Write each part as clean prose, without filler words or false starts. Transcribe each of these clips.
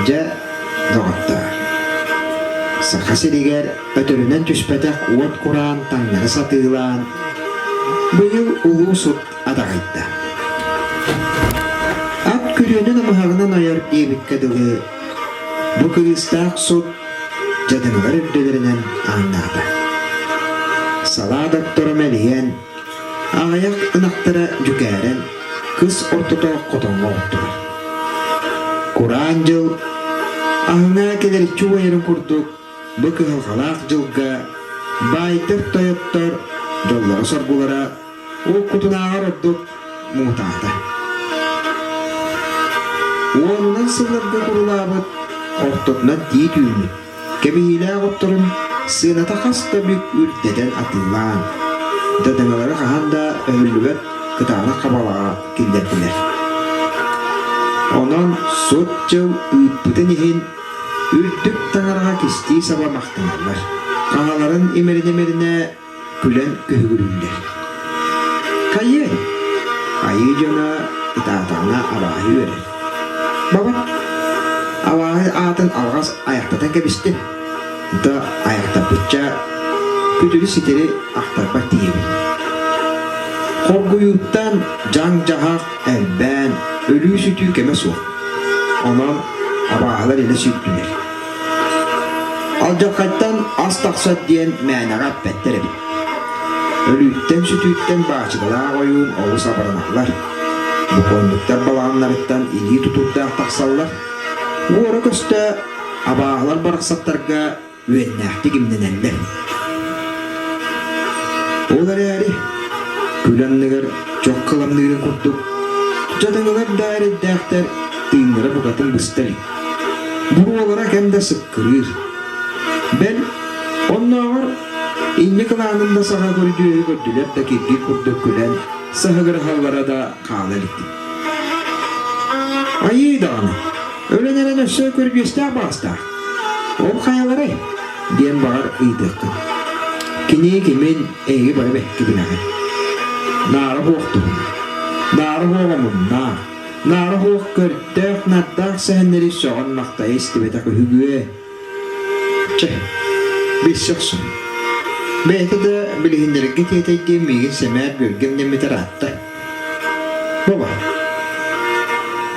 Дьэ, доҕоттоор, Саха сиригэр өтөрүнэн түспэтэх уот кураан таҥнары сатыылаан, быйыл улуу сут адаҕайда. Ат күрүөнү намыһаҕынан ойор диэбиккэ дылы, бу кырыыстаах сут дьадаҥылар үрдүлэринэн ааҥнаата. Салаа докторо мэлийэн, аҕыйах ынахтара дьүкээрэн, кыс ортото хотоҥҥо оттулар. Кураан дьыл аһыҥа кэлэриччи уойарын курдук бу кыһалҕалаах дьылга баайдар-тойоттор дьоллоро-соргулара Уруккутунааҕар ордук муҥутаата. Уонунан сылларга курулаабыт, ортотунан тиит үүммүт, кэбиһиилээх отторун сыаната хас да бүк үрдэтэн атыылаан, дьадаҥылары хаһан да өһүллүбэт кытаанах хабалаҕа киллэрдилэр. Онон сут дьыл ыыппытын иһин үрдүк таҥараҕа кистии саба махтаналлар. Хаһаларын имэринэ-имэринэ күлэн күһүгүрүүллэр. Хайыай? Айыы дьоно ытаатаҕына абааһы үөрэр. Баба, абааһы аатын алҕас айахтатан кэбистим. Да айахтаппычча күтүрү ситэри ахтарбат тиийэбин. Хоргуйууттан дьаҥ-дьаһах элбээн, өлүү-сүтүү кэмэ суох. Онон абааһылар илэ сүүрдүлэр. Алдьархайтан ас тахсар диэн мээнэҕэ эппэттэр эбит. Өлүүттэн-сүтүүттэн баачыкалаах ойуун олус абыраналлар. Бокуонньуктар балаҕаннарыттан илии тутуурдаах тахсаллар. Уора-көстө абааһылар барахсаттарга үөннээхтик имнэнэллэр. Ол эрээри, күл анныгар чох кыламныырын курдук, дьадаҥылар да эрэйдээхтэр тыыннара букатын быста илик. Буруолара кэм да сыккырыыр. Бэл, оннооҕор инньэ кылаанын да саҕа көрүдүөһү көрдүлэр да киргил курдук күлэн саһыгыраһаллара да хаала илик. Айыы даҕаны, өлөн эрэн өссө көрүдьүөстээх баҕастаах. Ол хайаларай? диэн баҕар ыйытыаххын. Кини кимин эһиги бары бэккэ билэҕит. Наара суох туһунан. Наара суох омуннаах, наара суох көрдөөх-нардаах сэһэннэри сөҕөн-махтайа истибэтэх үһүгүө. Чэ, билсэ охсун. Бэйэтэ да билиһиннэрэргэ тиэтэйдиэн миигин сэмээр бүөргэ эмнэммитэ ыраатта. Баба,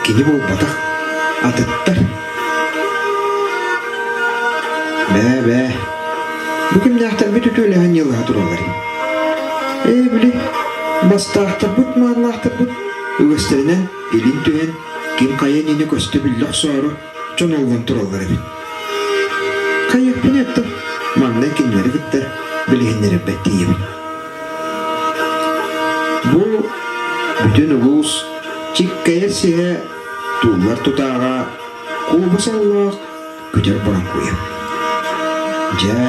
кини буолбатах, атыттар. Бээ-бээ, бу кимнээхтэрбит үтүөлэһэн ньылаһа тураллар. Ээ, били, бастаахтарбыт, мааннаахтарбыт үгэстэринэн илин түһэн ким хайа иннинэ көстө биллэ охсоору чоноллон тураллар эбит. Хайыахпын эттим, маҥнай кинилэри кытта билиһиннэрэрбэт тиийэбин. Бу бүтүн улуус чиккэйэр сиһэ тууллар тутааҕа куоба соллоох күтэр бороҥкуйа. Дьэ,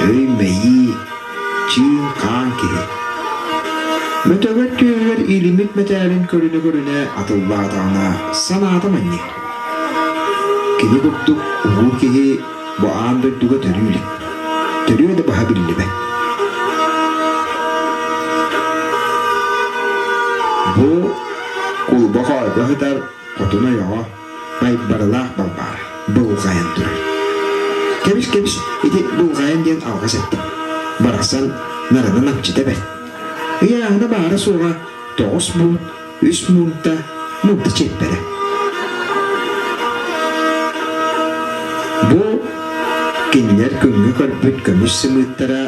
өй-мэйии, чыын-хаан киһи. Мөтөгөр түөһүгэр иилиммит мэтээлин көрүнэ-көрүнэ атыллаатаҕына санаата манньык. Кини курдук улуу киһи бу аан дойдуга төрүү илик. Төрүө да баһа биллибэт. Бу кулба хоойго сытар хотун ойоҕо Байбарылаах Балбаара былҕайан турар. Кэбис-кэбис, ити былҕайан диэн алҕас эттим. Барахсан нарына намчыта бэрт. Ыйааһына баара-суоҕа 9 буут, үс муунта, муунта чиэппэрэ. Бу кинилэр күҥҥэ көрбүт көмүс сымыыттара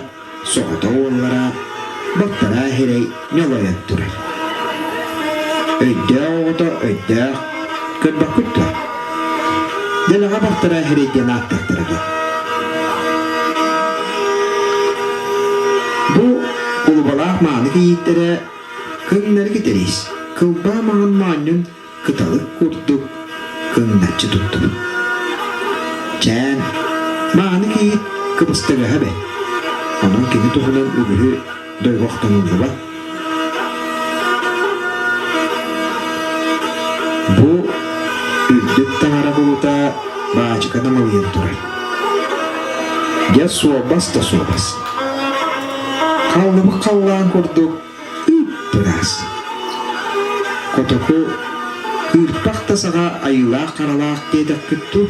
соҕотох уоллара балтараа сирэй ньолойон турар. Өйдөөх оҕото өйдөөх, көрбөккүт дуо? Дэлэҕэ балтараа сирэй диэн ааттыахтара дуо? Бу кулубалаах мааны кийииттэрэ кыҥнары китэриис, кылбаа маҥан моонньун кыталык курдук кыҥначчы туттубут. Чээн, мааны кийиит кыбыстыгаһа бэрт. Онон кини туһунан үгүһү дойҕохтонуллубат. Бу үрдүк таҥара кулута баачыка намылыйан турар. Дьэ суобас да суобас. Халлыбыт халлаан курдук ыраас. Котоку. Кыырпах да саҕа айыылаах-харалаах диэтэхпит дуу?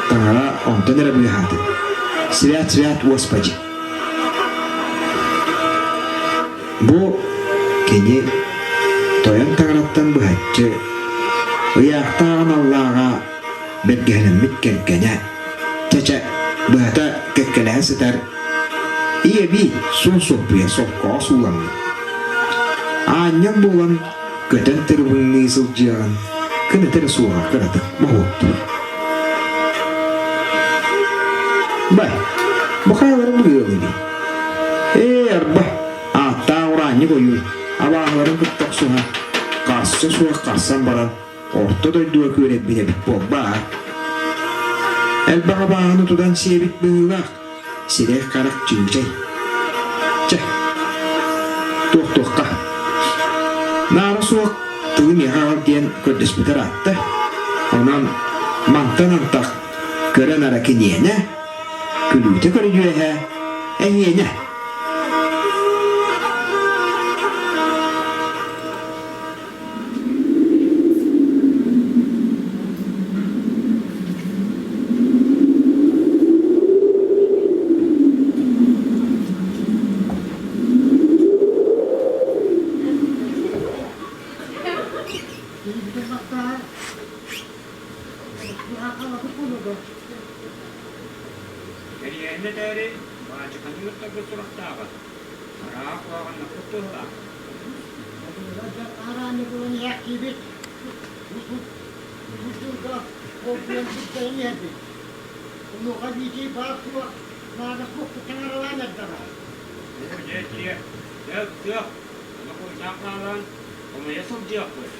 Таҥара онтон эрэ быыһаатын. Свят-свят Господи! Бу кини тойон таҥараттан быһаччы ыйаахтаах аналлааҕа бэргэһэлэммит кэргэнэ, чэ-чэ, быһата кэккэлэһэ сытар ийэбии суон суоппуйа соккоҕо сууламмыт. Аанньал буолан көтөн тырыбыҥныы сылдьыаҕын кыната эрэ суоҕа кыратык моһуоктуур. Бай, бу хайаларын быһыылыыбый? Ээ, арба, ааттаах ураанньык ойуун абааһыларын кытта охсуһа, харса суох харсан баран орто дойдуга күөрэйбит эбит буолбаат? Элбэх абааһыны тутан сиэбит быһыылаах, сирэй-харах чыычай. Чэ, туох-туохха. Наара суох тылы миэхэ аҕал диэн көрдөспүтэ ыраатта. Онон мантан антах көрөн ара киниэнэ, күлүүтэ көрүдьүөһэ эһиэнэ. Кэриэһин этээри, баачыканы ыыттарбыт сурахтааҕа, араак куһаҕаннаппыт быһыылаах. Араанньы булан иһээхтиибит. Бу дьылга холбуйан сыттайан иһэрбит. Онуоха биитий баар-суох наада суохпут таҥаралаан эрдэҕэ. Оо, дьэ, дьиэ, дьэ, тыах, ону куйдаах хаалан, хомуйа сылдьыахпыт.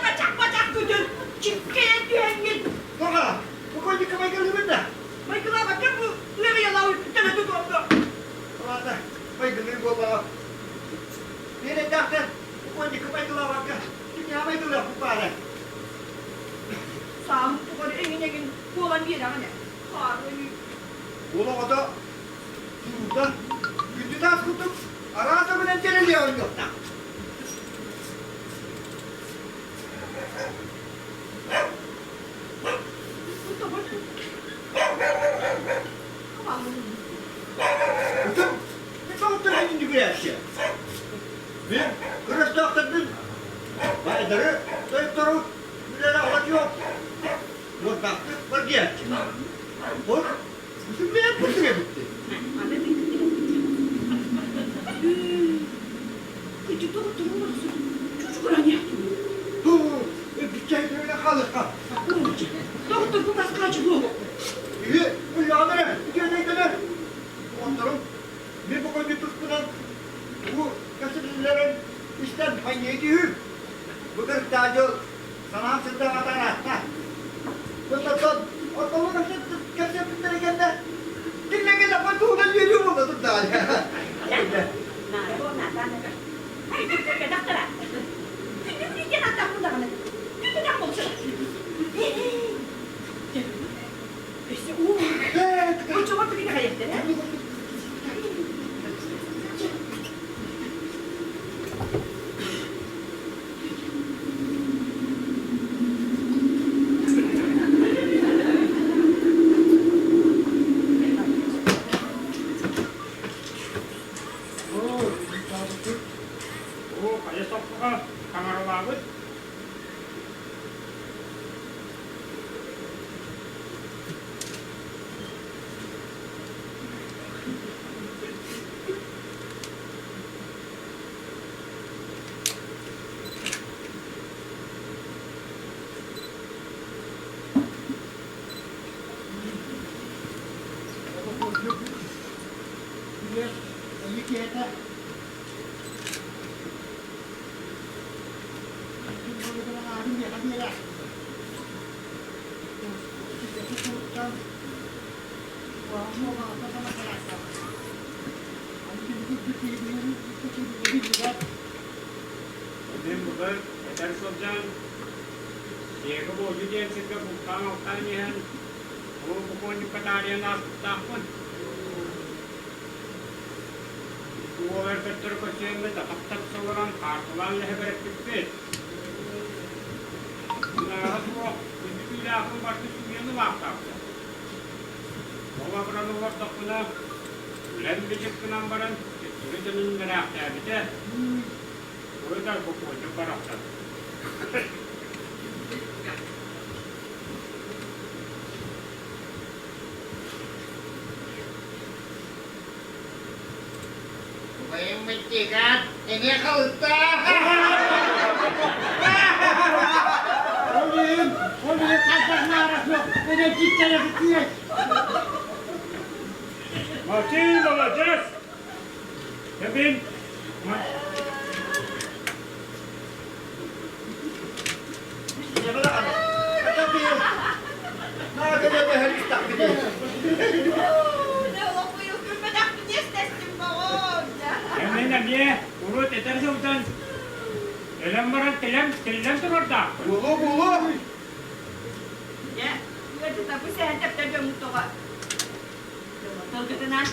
Бачах-бачах күтүр, чиккэйэн түһэҥҥин. Тоҕо? Покойника майгылыыбын да? Майгылаабакка бу ыарыйалаабы төлөтү туорда. Ладно, майгылыы буоллаҕа. Мен этээхтэр покойника майгылаабакка, кимиэхэ майгылыахпыт баара? Сааһым тухары эҥин-эҥин буолан биэрэҕин ээ. Хаарыай. Уол оҕото туурда, күндү таас курдук араас өҥүнэн дьэрэлиэ оонньуохтаах. Ытым, мин тоҕуттан иннигирээччи. Мин кырастаахтарбын баайдары, тойоттору үлэлэ оҕотуох уордаахтык баргыйааччы. Ол үтүмнээн курдук эбитти. Мин бу көннү туспунан бу кэпсэтиллэрин истэн хайныы түһүү. Бу кырыктаах дьыл санаам сырдаҕа тараатта. Быттаттан ортолуу кэпсэппиттэрэ кэннэ киллэҥҥэ лаппа туһунан үөрүү буолла турдаҕа. Оо, хайа соппуга таҥаралаабыт? Биһиэхэ биэрээхтиир. Туттан Мин былыр эдэр сылдьан Сиэги Буодьу диэн сиргэ бултаан-алтаан иһэн уу бокуонньукка таарыйан ааспыттаахпын. Уол эрбэттэр көрсүөммүт атах-тапса олорон хаартылаан лэһэбэрэппиппит. Мунааҕа суох күндү түүлээхпин барыта сүүйэн ылаахтаабыта. Ол абыран олордохпуна, үлэм бичик гынан баран, төттөрү төнүннэрээхтээбитэ. Урут бокуонньук барахсан. Убайым мыттыгаат эмиэ халытта. Ол иһин, ол иһин хайдах наара суох, энергиччэ киэр. Молчи, молодец! Кэбин! Мин эмиэ урут этэр сылдьан өлөн баран тилэм тиллэн турардаахпын. Булу булу. Дьэ, ыалдьытаппы сэһэн тэптэр дьоммут тоҕо. Тылгытынан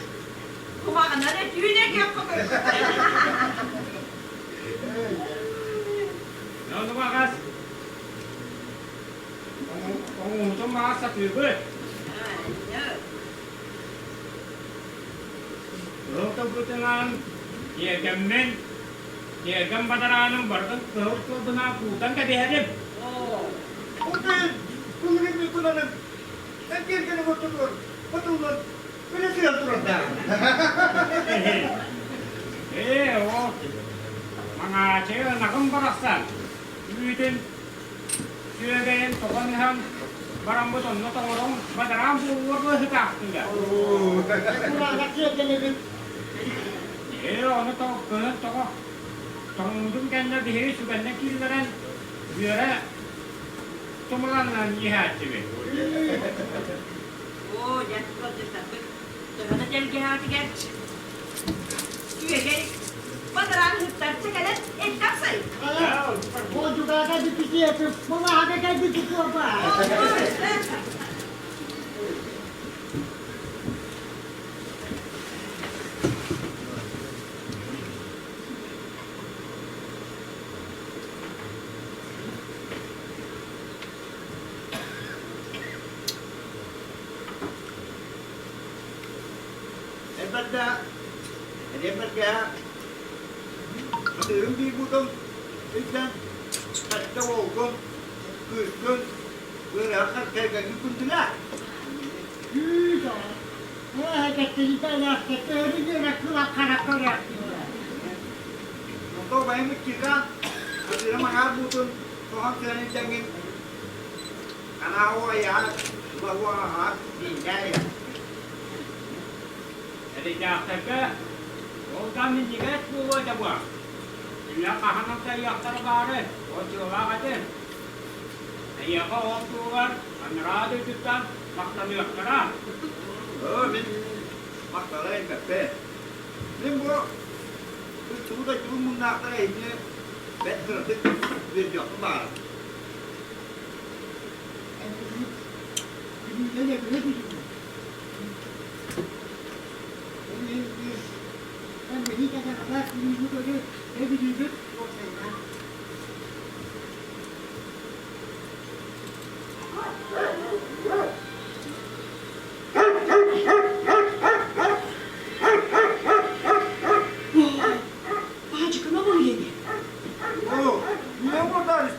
кумаҕынан өтүүн этиэххэ Ону баҕас оҥоһутун баҕас сатыыбыт. Кыһыл тылгытынан тиэргэммин, тиэргэм бадарааным барытын кыһыл тылбынан куутан кэбиһэрим. Отын, былырыын микуланым, эн тиэргэним ортотугар батыллан үлэ сыһан турардаах. Ээ, ол маҥаачы ынахым барахсан үүтүн сүөгэйин тоҕон ыһан бараммыт онно тоҥорон бадараан буолуор быһытаахтыга. Кураанах тиэргэнэбит. Ээ, ону кыһын тоҕо тоҥмутун кэннэ биһиги сүгэннэ кииллэрэн үөрэ тумуланан иһээччибит. Оо, дьэ, ыалдьыттарбыт төһө да тэлгэһэҕитигэр үөгэй бадараан ыһыктарча кэлэн эттэхсай. Буодьугаага бүтүтүөтүм, мулааһага кэлбит туоба. Элбэрдэ, элбэргэ хатыырым биир бутум илдьэн хатта уолгун, кыыскын ыарахат кэргэҥҥин күндүлээ. Күүс Онто убайым ыччыка хатыырым аҥаар буутун соһон сыан илдьэҥҥин Эрэйдээхтэргэ ол да минньигэс буолуо этэ буо. Үлэ хаһан алтайыахтара баары, ол дьыалаах этин. Эйиэхэ ол туһугар анараа дойдуттан махтаныахтара. Оо, мин махтала элбэппин. Мин бу тугу дойдубун муннаахтара эһини бэрт кыратык үөрдүөхпүн баҕарабын. Баачыкына буолуйа О, не ударишь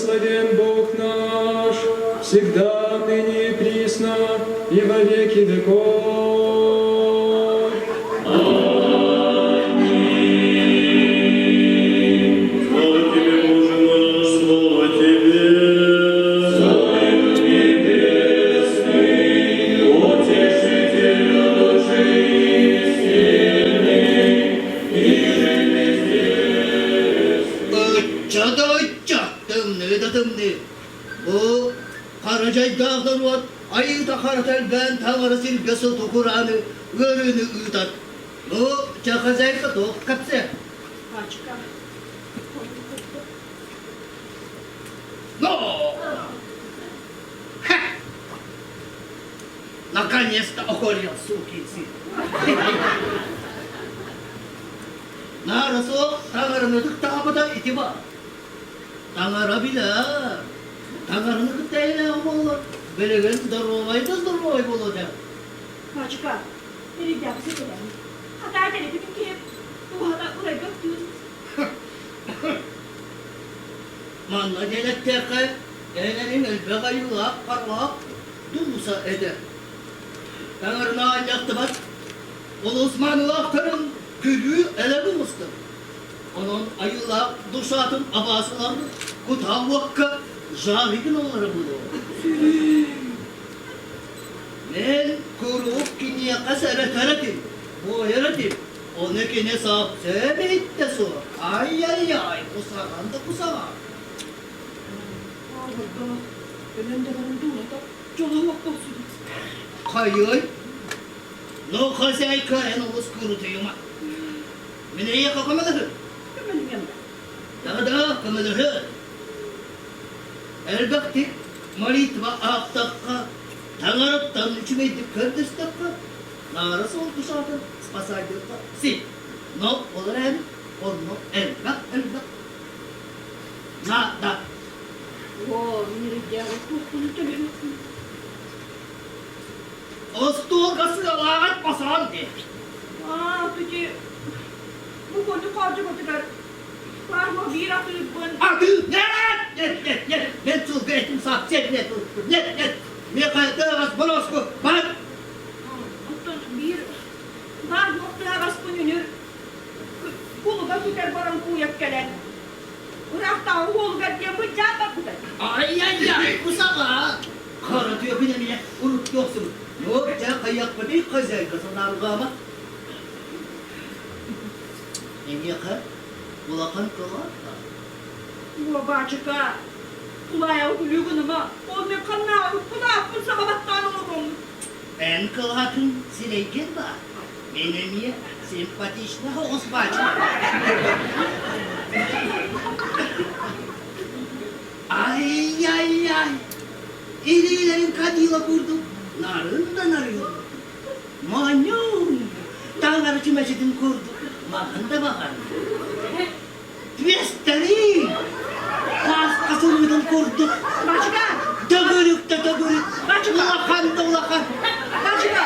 Благословен Бог наш, всегда, ныне и присно, и во веки веков. Слава Тебе, Боже наш, слава Тебе! Утешителю души истины, Ычча да ычча, тымныы да тымныы. Бу хара дьайдаах норуот айыыта харата элбээн таҥара сиргэ соту курааны ыарыыны ыытар. Ну, чэ хозяйка туох кэпсээ? Пачка. Но! Ха! Наконец-то охорел, сукин сын. Наара суох таҥараны ытыктаабыта ити баар. Таҥара билэр. Таҥараны кытта эйэлээх буоллар, билигин здоровай да здоровай буолуо этэ. Пачка, эрэйдээҕи сэтэлээн. Хатаа кэлэпитин киһи туһата ырайга тыын. Манна диэн эттэххэ, эн элбэх айыылаах харалаах дууса этэ. Таҥарына аанньахтыбат, олус маанылаахтарын күлүү элэ булустар. Онон айыылаах душатын абаасылар кутаа уокка жари гыналлара буолуо. Мен куруук киниэхэ сэрэтэр этим, буойар этим. Ону кини сапсыам иһиттэ суох. Ай-яй-яй, кусаҕан да кусаҕан. Ааларга өлөн да баран дууһата дьоло суох буолсубут. Хайыай? Ну, хозяйка, эн олус курутуйума. Мин эйиэхэ көмөлөһүм. Көмөлөһүөм да. Да-да, көмөлөһө. Элбэхтик молитва аахтахха, таҥараттан үчүгэйдик көрдөстөххө, наара суол душатын спасайдыахха син. Но ол эрээри онно элбэх-элбэх наада. Оо, мин эрэйдээҕи туохпун төлөһүөхпүн. Остуолга сыалааҕар посоон дии. Аа, ити бу курдук хоордьугутугар баар биир атыырбын. Атыы! Нет! Нет, нет, нет! Мен сылгы этим совсем нет! Нет, нет! Миэхэ бороску бар! Оттон биир баар буохтааҕаспын үнүр кулуга күтэр баран кууйап кэлэн ыраахтааҕы уолугар диэн быдьаан барбыта. Ай-яй-яй, кусаҕа! Хара түөкүн эмиэ урутту охсубут. Ну, дьэ, хайыахпытый хозяйка санаарҕаама. Эйиэхэ улахан кылаат баар. Уобаачыка, тулаайаҕы күлүү гыныма, ол мин ханнааҕы кулааппын саба баттаан олоруом. Эн кылаатын сирэйгин баар. Мин эмиэ симпатична оҕус баачыка. Ай-яй-яй! Илиилэрин кадила курдук нарын да нарыйар. Манньуун! Таҥара чүмэчитин курдук маҕан да маҕан. Түөстэри! Хааска сылыытын курдук. Бачыка! Төгүрүк да төгүрүк. Бачыка! Улахан да улахан. Бачыка!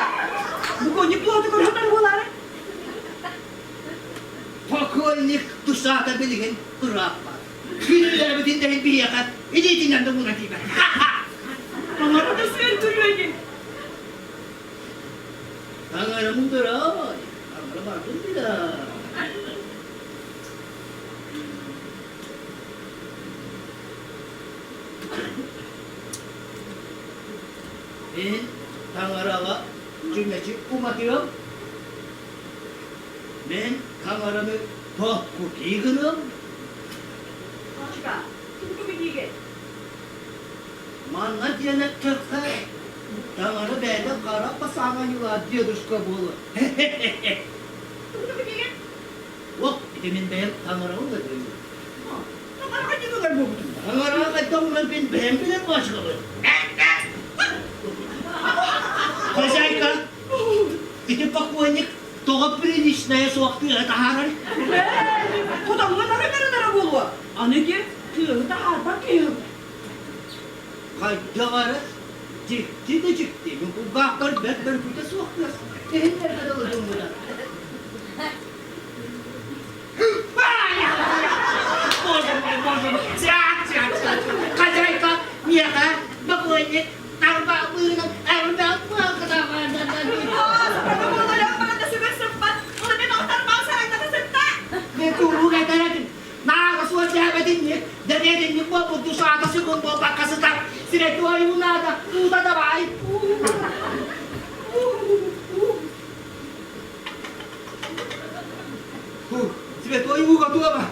Буконник плоту көрөтөр буолаары. Покойник душата билигин ырааппат. Күнүүлээбитин да иһин биһиэхэ илиитинэн да ууна тиийбэт. Таҥара да сүөр күрүөнү. Таҥара мударай, таҥара бардын билэр. Мин таҥараҕа чүмэчи уматыам. Мин таҥараны токкутии гыныам. Бачыка, тугу билиигин? Манна диэн эттэххэ, таҥара бэйэтэ хара пасаҥа ньылаат дедушка буолар. Тугу билиигин? Ох, ити мин бэйэм таҥараҕын өлөрүм. Таҥараҕа диэн ылар буолбутум. Таҥараҕа хайдах ылар мин бэйэм билэр баачыкабын. Хозяйка, ити покойник тоҕо приличная суох тыаһы таһаарар? Хотоҥҥо нарынарынара буолуо. Аны ити тыаһы таһаарбат киһи. Хайдах эрэ дьикти да дьикти, мин кулгаахпар бэрт бөркүтэ суох тыас иһиллэргэ дылы гыммыта. Боже мой, боже мой, тя, тя, тя. Святой надо, уута давай. Фу, святой уу готово.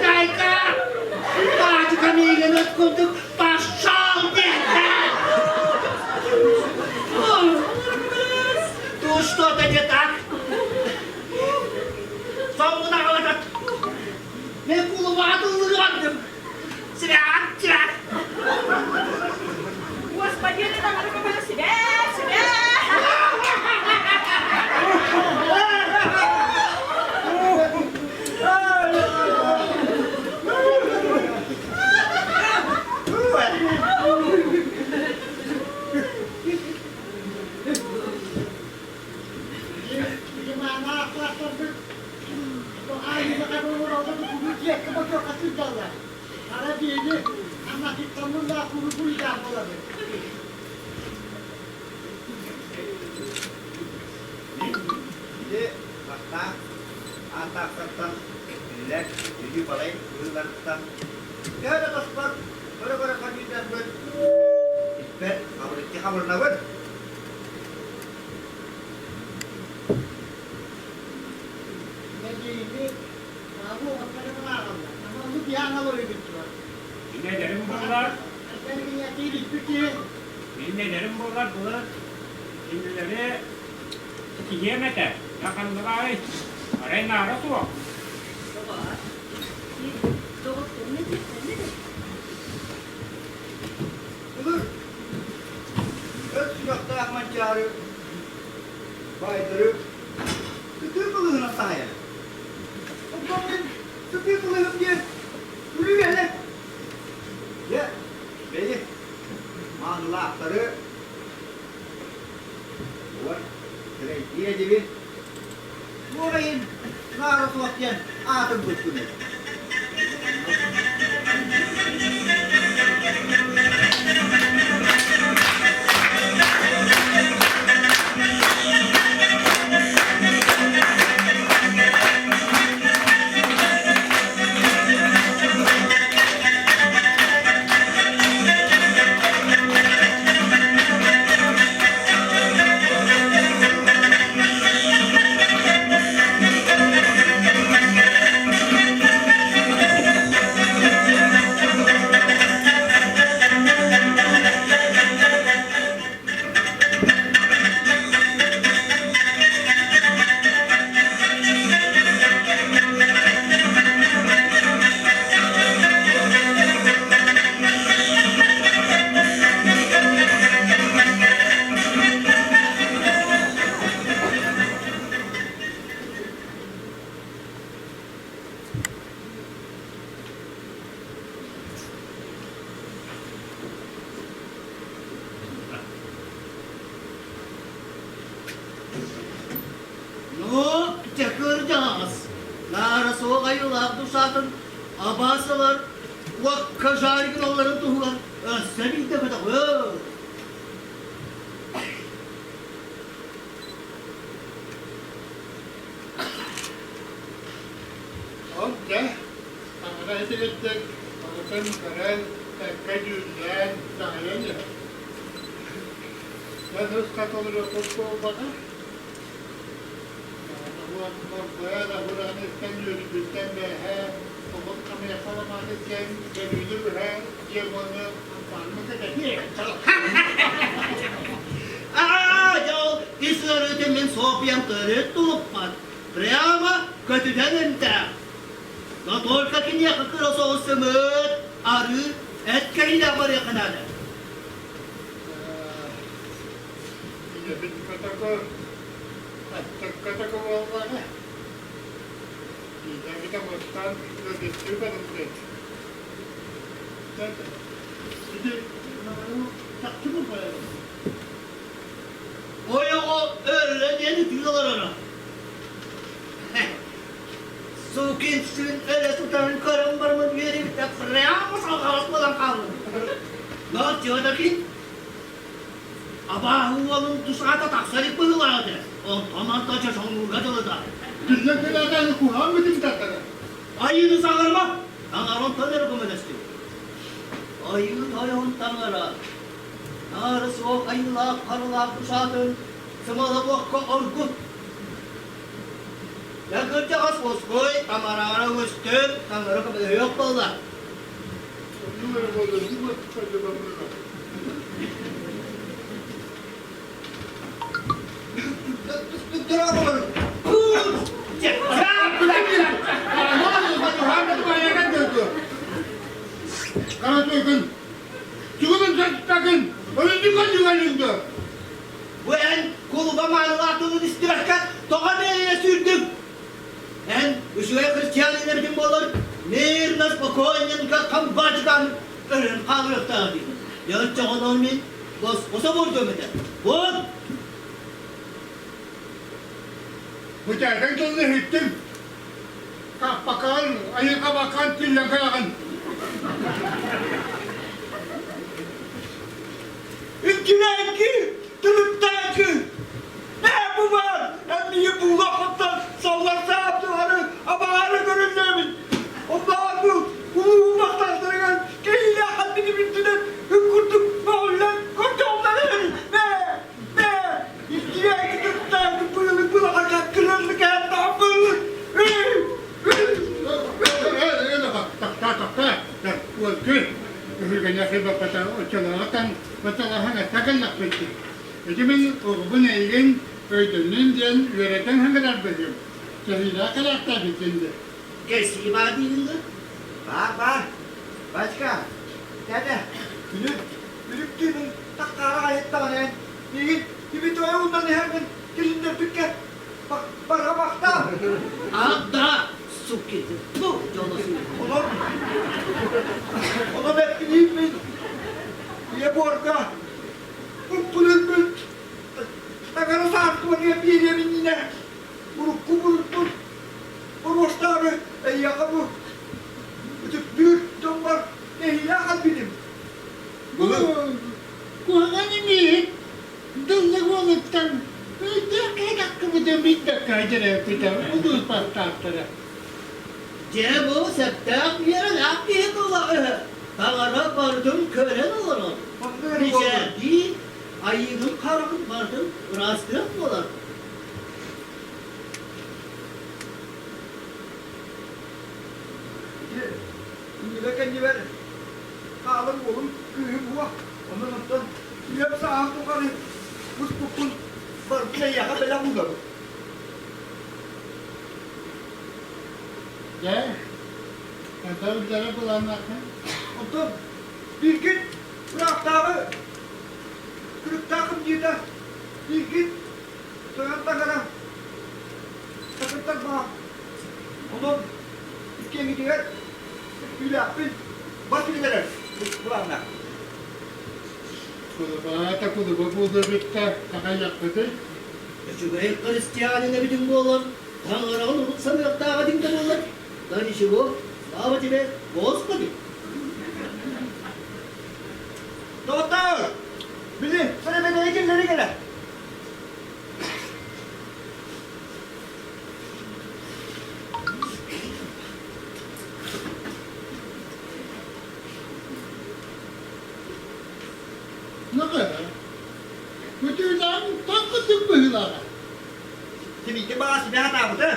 Дай-ка! Батька миигин ыт курдук пошел диэтэ! Тут что-то не так. Соңгуна аҕалатат. Мен кулубаҕа тыллыгардым. Свят, свят. Господи, ты там себя, себя! Ити бастаан ааттаахтартан кинилэр үһү-балай быһыыларыттан төһө да тоспор көрө-көрө көрүүтэрбин испэр хабырыччы хабырынабын. Мин эдэрим буоллар, мин эдэрим буоллар былыр кинилэри ситиһиэм этэ. Дьэ ханныгай, арай наара суох. Былыр өт сүрэхтээх Манчаары баайдары сытыы кылыһынан таһайар. Оттон мин сытыы кылыһым диэн күлүү Дьэ, бэйи, маанылаахтары уон сирэйдиир этибин. Туох иһин наара суох диэн аатырбыт күнүй? Ну, кырдьаҕас, наара суох айылаах душатын абаасалар уокка жаригыналларын туһугар өссө биирдэ көтөҕүө. Ол дьэ, таҥара итигирдик барытын көрөн, тэккэ дьүүллээн, таайан иһэр. Дьэ, нус-хат олоруохпут буолбаҕа. Моргуйа да бураныттан үөрүүбүттэн бээһээ олох хамыйахха ламааты диэн көрүүнү быһа диэн уонна ампаарга кэтэтиэ. Аа, дьэ ол ис ыарыытын мин Софьям төрүт тулуппат. Прямо көтүтэн эмтээх. Но только киниэхэ кыра соҕус сымыыт, арыы, эт кэриҥнээх барыахха наада. Ийэбит котоку, аттык котоку буоллаҕа. Ийэбит омуктан ыалдьыттыы барыллыт. Ити чахчы буолбайа. Ойоҕо өллө диэн ытыы олороро. Сука! Сукин сын өлө сытарын көрөн бараммын үөрүүбүттэн прямо салҕалас буолан хааллым. Но все-таки абааһы уолун тусаата тахсар илик быһыылаах этэ. Онтон онтон чочоҥнуурга дылыта. Биллэн кэлээтээн куһаҕан бүтүн тартара. Айыыны саҥарыма, таҥара онтон эрэ көмөлөстүн. Айыы тойон таҥара, наара суох айыылаах харылаах тусаатын сымалабыакка оргут. Дьэ кырдьаҕас уоскуй, тамараара өстөн, таҥара көмөлөһүөх буолла. Бу эн кулуба маанылаах тылын истибэккэ тоҕо мэйиэ сүүрдүҥ? Эн үчүгэй христиан эбитин буолар, мирно, спокойненько хамбаачыкан өлөн хаалыахтаах дии. Дьэ оччоҕунан мин босхо буордуом этэ. Вот! Бутээкэн тылын иһиттим. Каппакаан, айылҕа тиллэн кэлэҕин. Иккилээки, түмүктээки, Ээ бу баар, эмиэ буулаххыттан салларсаабытылары абаары көрүллүөбүт. Оннооҕу улуу махтаахтарыгар киһилээх ханныгы үк курдук мөҕүллэн көрдөҕүллэр Бээ, бээ, иккилээки түмүктээки быылы былаҕака кырыллыкаан тааппылы. Тохтоо, тохтоо. Уолгун, үһүгэнэхи баппата оччолооҕутан бачалаһан этэ кэллэхпит дии. Ити мин оҕобун эйигин өйдөннүн диэн үөрэтэн хаҥырарбытым. Кэһиилээх кэлээхтээбиккин дии. Кэсии баар диигин да? Баар, баар. Батька, дядя, күнү, күлүктүүнүн тахтаара айыттаҕын эн, миигин ибитойа уннан иһэрбин килиннэрбиккэ барҕа махтал. А, да, суки, ну, дьоло Онон, онон эппилииммин, ийэ буорга, уппун таҥара саартыбатыгар биэриэм иннинэ, урукку буруппун боруостаабы эйиэхэ бу ытыктыыр дьоммор нэһиилээх албиным. Куһаҕан имиит дыллык уолуттан өйдөөх киһи таххыбыта билбэккэ дьэрэппитэ улуус бастаахтара. Дьэ бу сөптөөх үөрэлээх киһи тыла үһү. Таҥара барытын көрөн олорор. Мичээрдии айыытын хараҕын барытын ыраастыах буолар. Ити иннибэр кэннибэр хаалар уолум кыыһым уох. Онон онтон үйэм сааһым тухары муспуппун барытын эйиэхэ бэлэх уунабын. Дьэ, хата үллэрэ былааннааххын. Онтон бииргин ыраахтааҕы кырыктаах кымньыыта, бииргин тойон таҥара такыртар баа. Онон иккиэҥҥитигэр түүлээхпин бас билэрэр былааннаах. Кулубаата кулуба буолуобутта таҕайахпытый? Үчүгэй христианин эбитиҥ буолан, таҥараҕын урут саныахтаах этиҥ да буоллар, да ничего, слава тебе, Господи! Доҕоттоор, били сэрэбэдэйи киллэри кэлэ. Наҕа, Көтүүлээҕин таҥ курдук быһыылааҕа. Сибиикэ баҕас сибэ сатаабыта.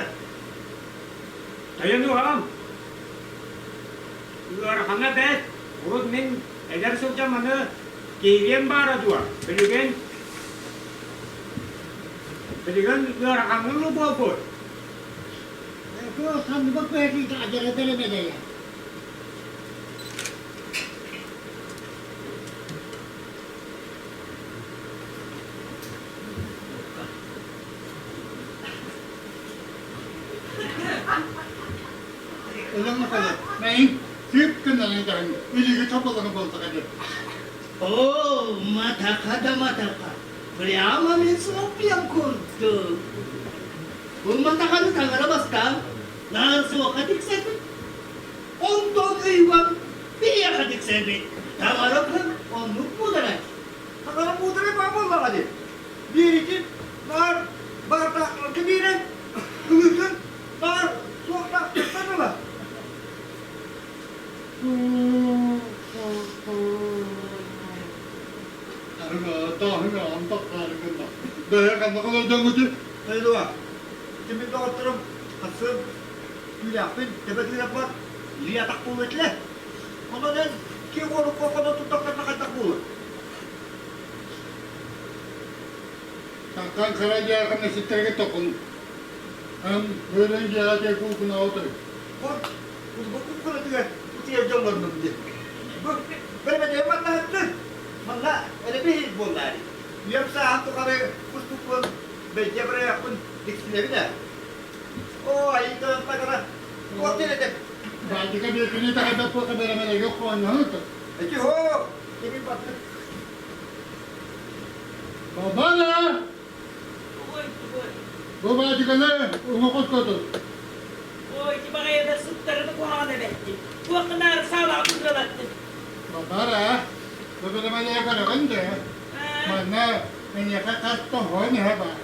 Тойон уһаҕым, ыарахана бэрт, урут мин эдэр сылдьан маны киһилиэм баара дуо? Билигин билигин ыарахаҥҥын буолбут. Ханныга көһөрүүтэ адьара бэрэмэдэйэ. Ылан махала, мэйин сыып гынан ыдаһын, илиги тоболоҥу буолтаҕа диэн. О, матака да матака, прямо мен соппуйам курдук. Бу матаканы таҥара бастаан. Наар суохха тиксэрбит. Онтон ыйбат биһиэхэ тиксэрбит. Таҥара күн оннук муударай. Таҥара муударай баа буоллаҕа дии. Биэритин наар баартаахтарга биэрэн, ылыытын наар суохтаахтартан ыла. Дойдуга, кимин доҕотторум, хассын түүлээхпин, төбө тыыраппар илии атах буолуо этилэр. Онон эн киэҥ уолукка хоно турдахтарына хайдах буолуой? Таххан хара дьаахан эситтэргэ токун. Ам бөрөн дьиэҕэ дьэ куукунаҕа Бу бу куккунатыгар утуйар дьоллоннум диэн. Бу бэрбэтэйим маннаһыттын. Манна эрэбиһит буоллаары. Үйэм сааһын тухары кустукпун, бэйдиэ бырайыакпын диксинэбин ээ. Оо, айыытын тагара, туох диэн этим? Баадьыка биэкини таһайбат буолка бэрэмэлэгэ хоонньоһун ыты. Эти һоо, кими баттык. Бабала! Ой, ой. Бу баадьыканы уҥа хоту. Ой, ити баҕайыда сыттарыны куһаҕан эбэттин. Туох гынаары саалаҕа быгыалаттын. Бабара, бу бэрэмэлэгэ көрөҕүн да? Манна эйиэхэ хас тоһоон иһэ баар.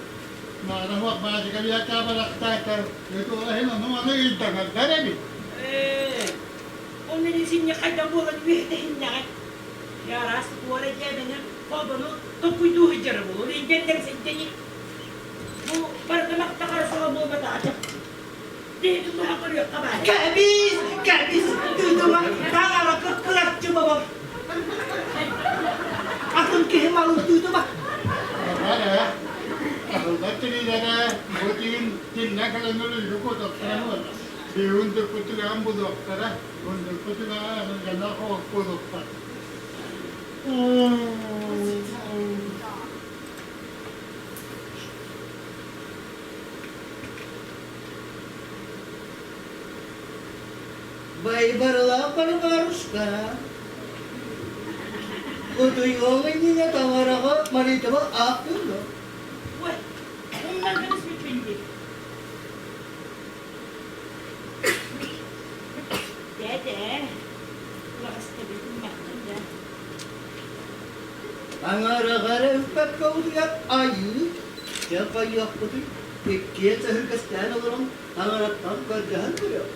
Наара суох баадьыка биэкээ барахтаата, ыт иһин ону-маны ыйдаҥардар эбит. Ээ, ол мин синньэ хайдах буолан үөһэтэһиннэҕэй? Араас туора дьээбэни, холбону толкуйдуу сылдьара буолуо. Илдьэн синтэни бу барыта махтаҕара суоҕа буолбатаҕа чахчы. Деһитин быһа көрүөххэ баар. Кэбис, кэбис, тыытыма, таҥара кыккыраччы бобор. Атын киһи малын тыытыма. Бара, аһыллар тириилэрэ бу түүн тиннэ кэлэн өлүүрү куотуохтара Биһун дүркүтүгэҕин булуохтара, ундуркутугэҕэ гана хоһуккулуктар. Байбарылаах барбарушка. Утуйуоҥ иннинэ таҥараҕа молитва аахтын дуо? Ой, умнан кэбиспиппин дии. Дээдэ, улаҕастабыт умматтан да. Таҥараҕа эрэ үппэккэ утуйар айыы, дьэ хайыахпытый, иккиэн сэһэргэстээн олорон таҥараттан көрдөһөн көрүөх.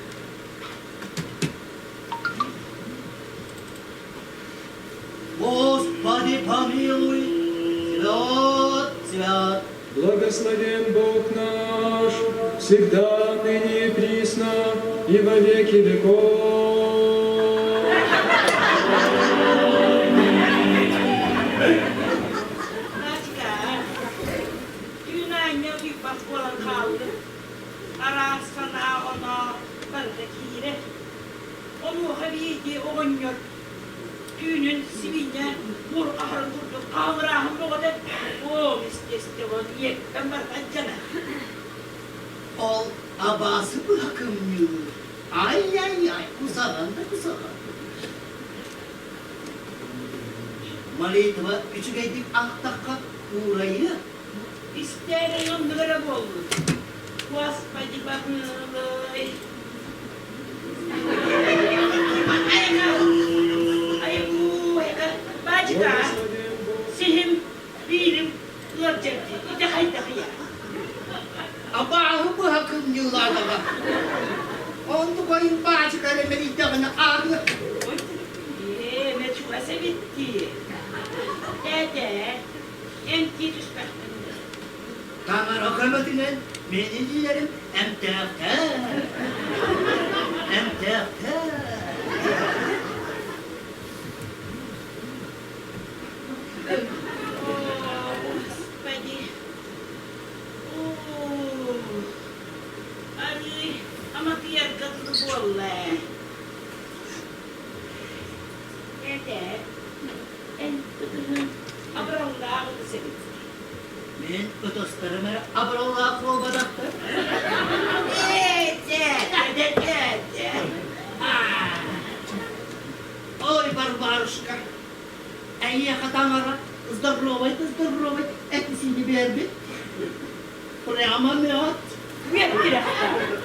Господи помилуй, свят, свят. Благословен Бог наш, всегда, ныне и присно, и во веки веков. Надька, түүн аанньа утуйбат буолан хааллым. Араас санаа-оноо барыта киирэр. Онуоха биирдии оҕонньор түүнүн сибиинньэ муорҕаһарын курдук хаалырааһын бөҕөтө оо естественно ийэттэн барыта алдьанар. Ол абаасы быһа кымньыыр. Ай-яй-яй, кусаҕан да кусаҕан. Молитва үчүгэйдик аахтахха уурайыа. Истээриҥ оннук эрэ буоллун. Господи помилуй. Баачыка, сиһим, биирим ыалдьар дии, ити хайдах ийэ? Абааһы быһа кымньыылаатаҕа. Онтукайын баачыка эрэ мэлийдэҕинэ ааҕыа. Ээ, мэ чугас эбит дии. Тээдэ, эмтии түспэхпин дуо? Таҥара көмөтүнэн мин илиилэрим эмтээхтэр, эмтээхтэр. О, Господи! О, арыы аматыйарга дылы буолла ээ. Этэ, эн ытыһыҥ абыраллаах ытыс эбит. Мин ытыстарым эрэ абыраллаах буолбатахтар. Ой, Варварушка, эйиэхэ таҥара здоровай да здоровай эти-сиини биэрбит. Прямо мед. Үөт тирэхтээх.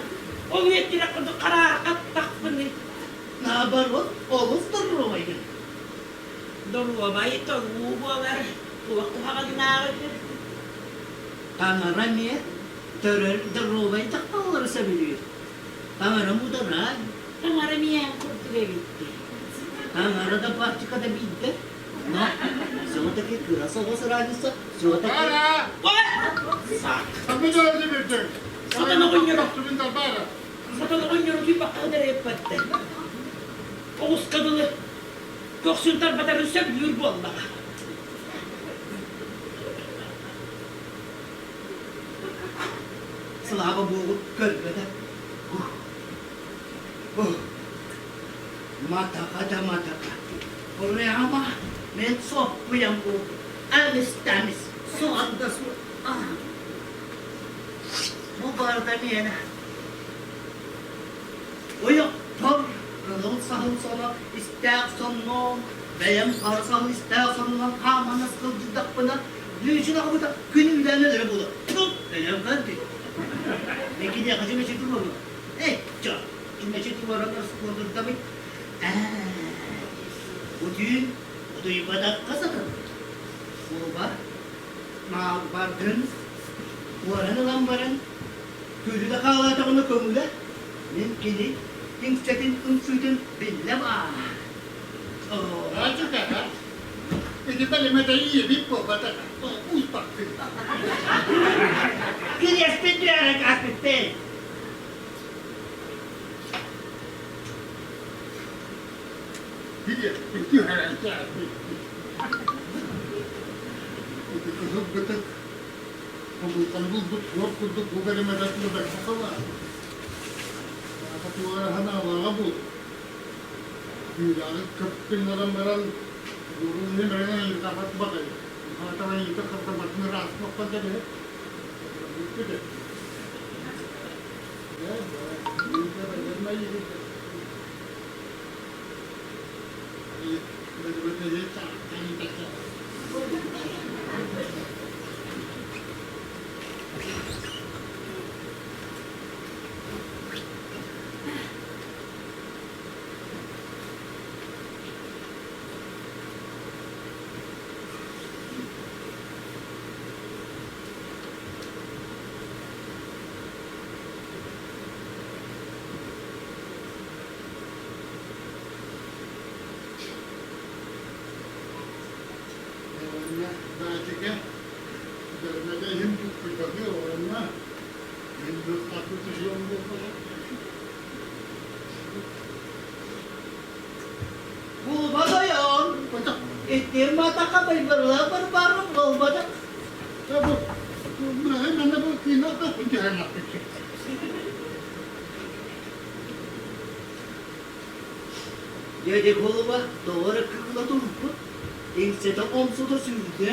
Ол үйэттэрэх курдук хараархаттахпыный. Наоборот, олус доруобайгын. Доруобай толуу буолар, туох куһаҕаннааҕый? Таҥара эмиэ төрөр доруобай дьахталлары сөбүлүүр. Таҥара муударай. Таҥара миэхэ курдук эбиттий. Таҥара да практика да биирдэ. Но все-таки кыра соҕус разница, все-таки... Сатана оҕонньоро. Сатана оҕонньоро түйбэххэ эппэттэ. Оҕуска дылы көхсүн тарбатарын сөбүлүүр буоллаҕа. Слава Богу, көрбөтө. Матака да матака. Прямо мен соппуйам бу. Эмис-тэмис, суон да суон. Бу барда миэнэ. Ойохтор кыһыл саһыл соно истээх сонноон, бэйэм хара саһыл истээх сонунан хааман сылдьыбдахпына, Лүүчүн аҕабыта күн үлээн өлөрө буолар. Өлөн көрдүн. Мен киниэхэ чүмэчи туруору. Эй, чо, чүмэчи туруоран оскуолурдабыт. Бу түүн утуйбатахха сатанар. Кулуба маалбардын уоран ылан баран, күлү да хаалаатаҕына көҥүлэ, мин кини иҥсэтин ымсыытын биллэм аа. Аачыкаҕа ити бэлэмэтэ ийэбит буолбатах, уйбаппын. Кириэспин түһэрэн кааспыппын. Кириэспин түһэрэн кээспиппин. Ити кыһыл бытык хомулҕаны булбут суор курдук бу бэлэмэтэ бэркэ халаан. Аата туора ханаалааҕа буолуо. Кыылааҕы кып гыннаран баран, Уонна Баатыка бөрмөтө иһин туппутаҕы уонна мин быртаппыт үһүөн буолбатах. Кулуба тойон, итим матаха байбарла барбарым буолбатах. Дядя Кулуба тоҕо эрэ кыыла турбут, иҥсэтэ омсута сүүрдэ,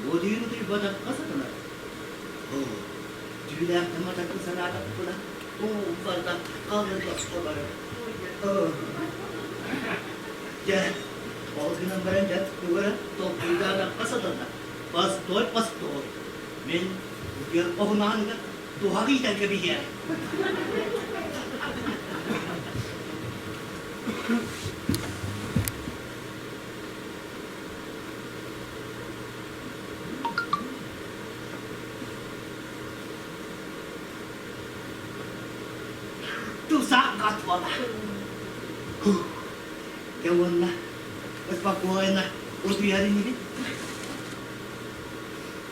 бу түүн утуйбатахха сатанар. Түүлээхтэн матарбын санаатахпына, уум барда халыр босхо барар. Дьэ, ол гынан баран дьэ тугу эрэ толкуйдаатахха сатанна. Постой, постой. Мин утуйар оһунааныгар туһах иитэн кэбиһиэ. Тусах готова. Дьэ уонна спокойно утуйар инибит.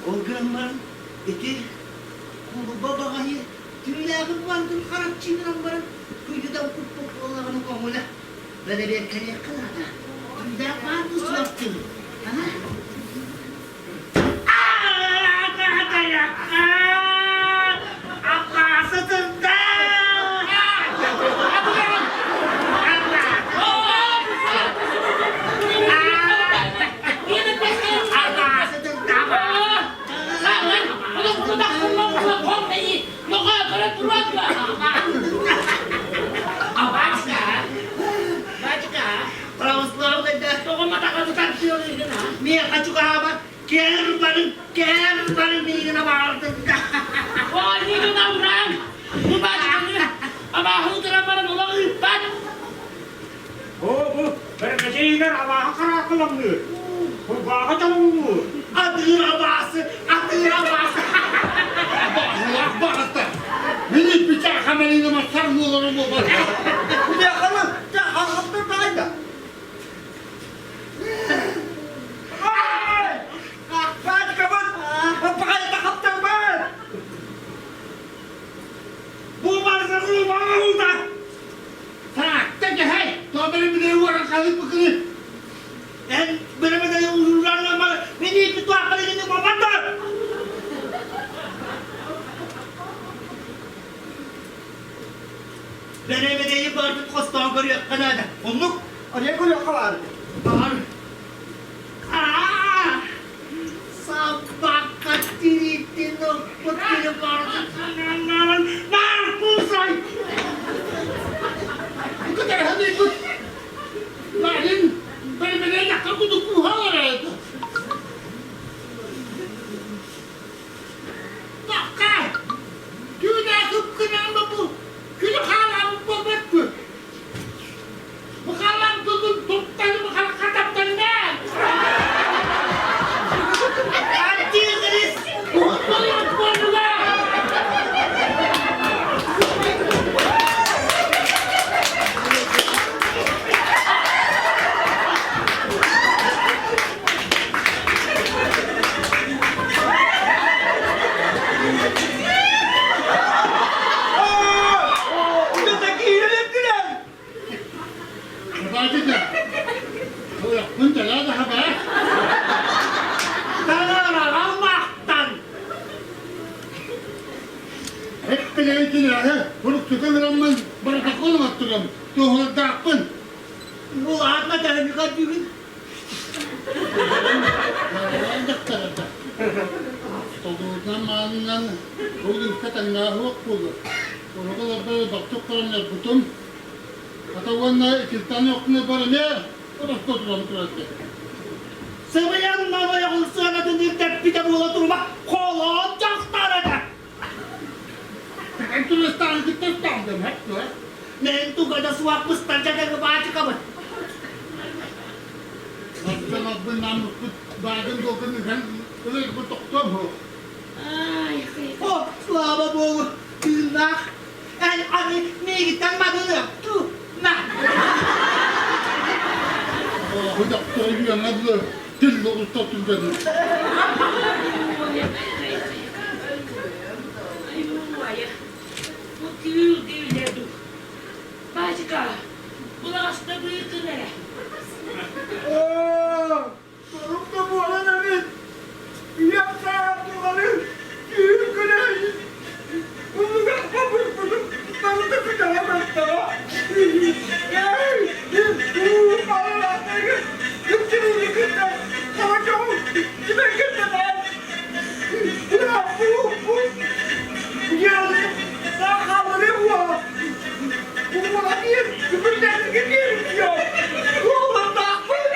Ол гынан баран ити кулуба баҕайы түүлээҕин бардын харапчыынан баран күйдүтэн куппут буоллаҕына көҥүлэ бэрэбиэркэлиэххэ наада. Түүлээх баар дуу суох дуу? Православный да. Мия хочу. кыламныыр, кулгааҕа чолоҥнуур. Атыыр абаасы, атыыр абаасы. Баҕалаах баҕата. Мин иппитэ хамалыыны мастар буолара буолбат. Кудяханы, хаһаптар таайда. Баачкабыт, паппахайта хаптарбыт. Бу барзагы баҕалыта. Таатта дьэһэй, тообары билэ уоран халык быкыры. Эн бэрэмэдэйи уһуурарламмар мин ииппит туохпар ини буолбаттар. Бэрэмэдэйи барбыт хостоон көрүөххэ наада. Оннук, арыйа көрүөххэ баар. Баар. Аа! Сабакка тириитин ылбыт киһи барытын санаан наар куусай! Кытарыһан ыйбыт. Барин, бэрэмэдэй дьахтар кудук кууһа олорор. Бакка! Түүнэ кыпкынан бу күлү хаалаабыт буолбат Бухалан тутун туттаны бухал хатаптанна! Антихрист! Уһутталыгыт буоллуга! Это киирэн күлэн! Хабаатыта. Туйахпын төлөө да хабаа. Таҥараҕа махтан! Эппилэйитинээһи уруксута ыраммын барытакын оҥоттурам, туоһулардаахпын. Улаатма таһыныгар бүгүн. Дьахтарда. Толуутунан маанынан улууска таҥнааһыах буолуо. Урукуларбар бахтык короннорбутум. Хата уонна итилтан охтуна бар эмиэ ороскуотуран турар Сыбыйан мамайҕын сыанатын ирдэппитэ буола турума холоон дьахтар этэ. Эн турыстааны кытта ыстаандым, хэттэ. Мен туга да суох быстар дьадаҥы баачыкабын. Оттон албын наммыппыт баадын долгун ыһан ылырбыт тохтуом суох. О, слава богу, тыыннаах. Эн аны миигиттэн мадыныах ту, на. Бу дохтор үөҥэ дылы тил оҕустар түргэнин. Бу түүл дииллэр дуу. Баачыка, булаҕаста быыкын эрэ. Оо, Сорук да буолан эбит. Үйэм сааһым тухары түүн күнэ улугахха бурбутум барыта күтэҕэ бартаҕа. Эй, уу, күптүрүүнү кытта саҥа дьоҕу кимэн кытта баар. Бу, дьиэлэ саахаллары буо. Буолан күпүрдэргэ биэр Уоландаахпын.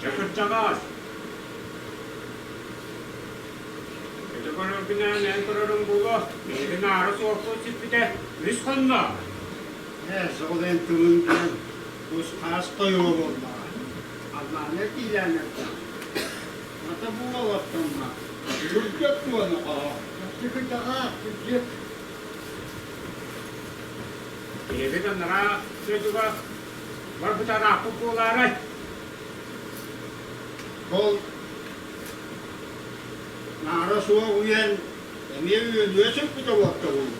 Дьэ кырдьаҕаас, ити көрөргүнээн эн көрөрүҥ буолуо, миигин аара суохпут сиппитэ үс хонно. Ээ, соҕурэн тылын диэн кус-хаас тойуга буоллаҕа. Аллааны киилээн эрдэҕэ. Ата буолуохтанна, үрдүк туонаҕа. Чыкычаҕа, кырдьык. Киһибит анараа дойдуга барбыта ырааппыт буолаарай? Ол наара суох үйэн эмиэ үөнүө сүппүтэ буолта буолуо.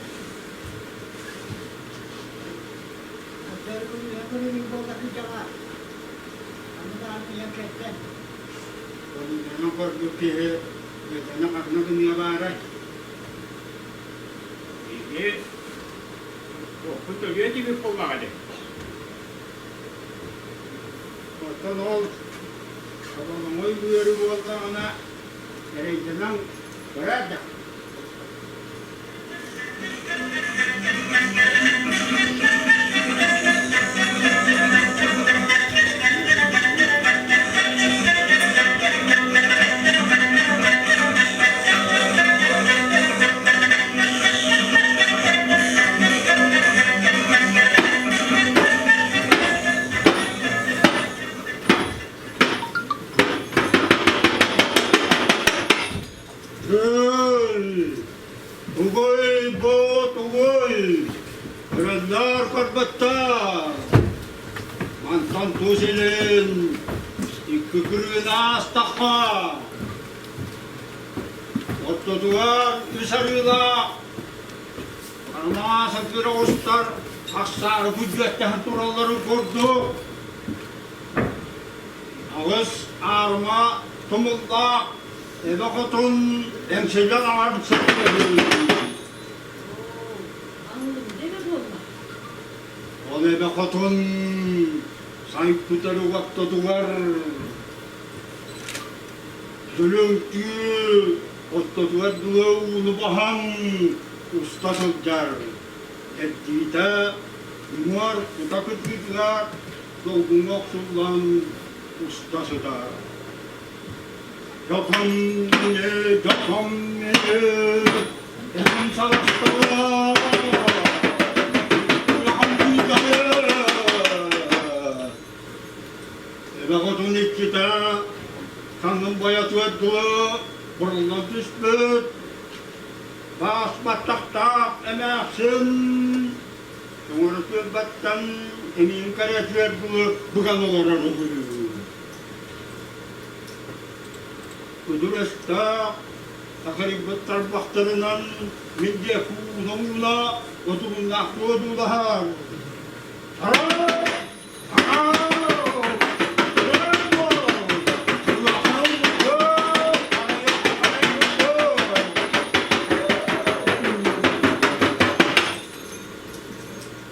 Онно көрбүт киһи бэйэтэ ханна гыныа баарай? Биһиги туохпут төлүө этибит буоллаҕа дии. Оттон ол соболоҥой үөрү буоллаҕына эрэйдэнэн көрөр да. Күөл! Тугуй бу тугуй? Көрөллөр көрбөттөр. Мантан тус илин икки күрүөнү аастахха, ортотугар үс арыылаах Араас ытыыр оҕустар ахсаары күрдьүөттэһэн туралларын курдук аҕыс аарыма тумуллаах эбэ хотун эҥсиллэн аҕар Ол эбэ хотун сайпытар угаттатыгар дүлүҥтүү Ортотугар дылы ууну баһан уста сылдьар. Эрдиитэ уҥуор кута кытыытыгар долгуҥҥа охсуллан уста сытар. Дьоком мини, дьоком мини, этим саластала, улахан күүдэһэ. Эбэҕитин иччитэ саннын байатыгар дылы буруллан түспүт, баас баттахтаах эмээхсин өҥөрүтүөрбэттэн эмиин кэриэтигэр дылы быган олорор үһү. Күдүр өстөөх такырыйбыт тарбахтарынан мин диэки ууна-ууна отугуннаахтыы одуулаһар.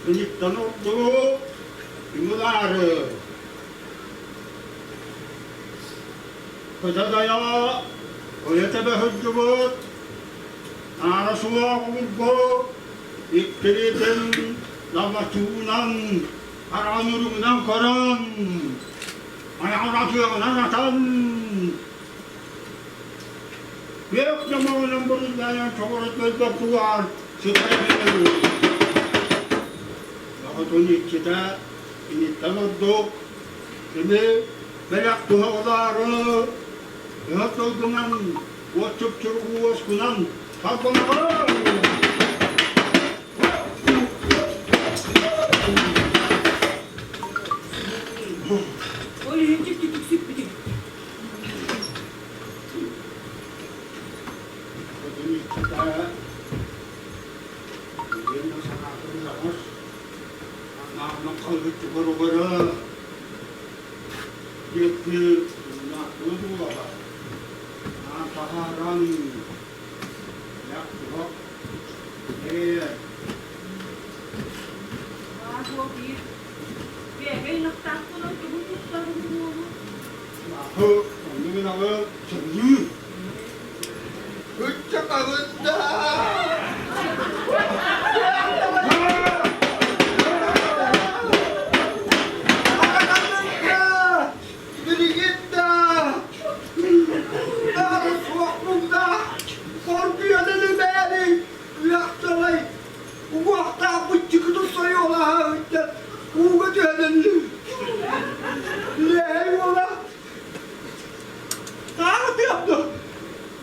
Иниттэн ордук үҥүлаары Кыдадайа ойо тэбэ сылдьыбыт, аара суох булбут, иккилиитин лабачуунан Хараҕын уругунан көрөн, айаҕын атыаҕынан атан, күөх дьомоҕунан буруйдаайан чоҕурут өлбөт тугаар сытар эбит. Оҕотун иччитэ киниттэн ордук кини бэлэх туһаҕылаары ыһа тылгынан уот чупчурук уоскунан халбанаҕа. Ол иһин дьиктитик сүппүтүм. Баар-суох биир бэйэбэй ынахтаахпынан тугу туттарым буолуо? Ыччакабытта! Билигин да баара суохпун да хоргуйан өлүмээри үөхтэлэй уҥуохтаах быччыкытын сойуолаһа ууга түһэн өллүм. Лэһэй уола таах тыамды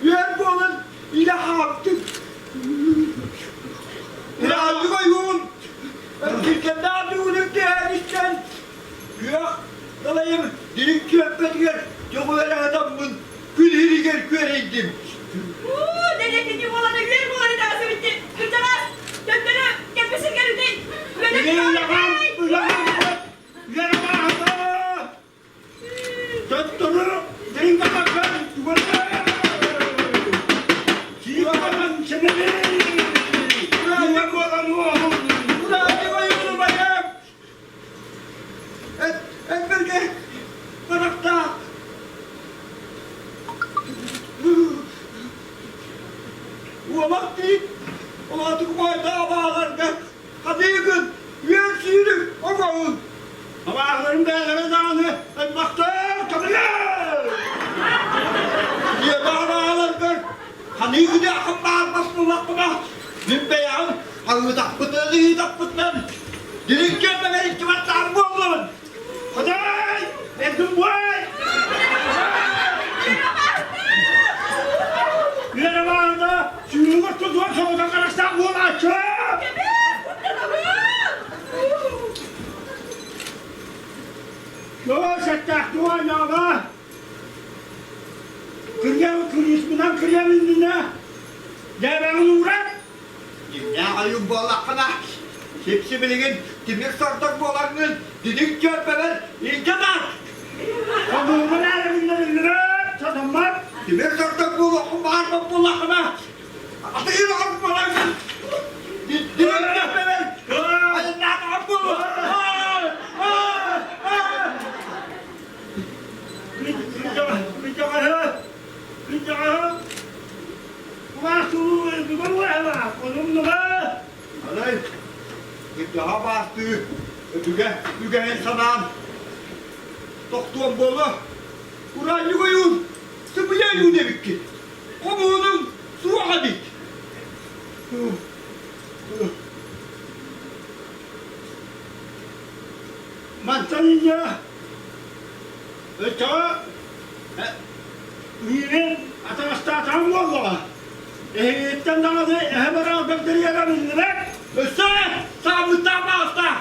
үөр буолан илэ хаамтын. Ыраандык ойуун киргэ. Баһылайым дириҥ түөппэтигэр дьоҕуйа сытаммын күн иһигэр күөрэйдим. Уу, дэлэтини буолан үөр буолан итэҕэс эбитти. Кырдьаҕас, төттөрү кэлбит сиргэр үтэй. Үлэҕин, үлэҕин, үөрэ Төттөрү дириҥ баҕарбар Киирэн сэнэбин! Үөр буолан уоһум! Эппэргэ харахтаах Уолах тиит улаатык баайдаах бааларга хатыыгын үөр сүүрүк оҥоһун Абааһыларым бэйэлэрэ даҕаны элбэхтэр көмөлөр! Дьиэбэ абааһыларгар ханыы гыдыаххын баарбас буллахпына мин бэйэҕин хаһыытахпытынан ыйытахпытынан дириҥ киэрбэбэр икки буоллун Хотой! Эргин буой! Үөрэ баҕата сүүрүгэр тутуон соҕотох харахтаах буолааччы! Доо, сэттээх туонаҕа! Кырыам кырыыспынан кырыам иннинэ дьээбэҕин уурар! Дьиҥнээх ойуун буоллаххына, сипси-билигин тимир сордоҥ буоларгын дириҥ чүөмпэбэр илдьэ бар! Хомуурбун ээрэминнэриллибэт, сатаммат! Тимир сордоҥ буолуоххун баҕарбат буоллаххына, атыыр оҕом буоларгын дириҥ чүөмпэбэр айаннаатаҕым буолуо! Кырдьаҕаһы! Кырдьаҕаһы! Арай, кырдьаҕа баастыы өтүгэ үгэһин санаан тохтуом буолуо. Ураанньык ойуун, сымыйа ойуун эбиккит. Хомуһунуҥ суох эбит. Мантан инньэ өтөҕө Миигин атаҕастаатаҕым буоллаҕа. Эһигиттэн даҕаны эһэ бараҕа бэрдэрийэрэ биллибэт. Өссө сааммыттаах баҕастаах.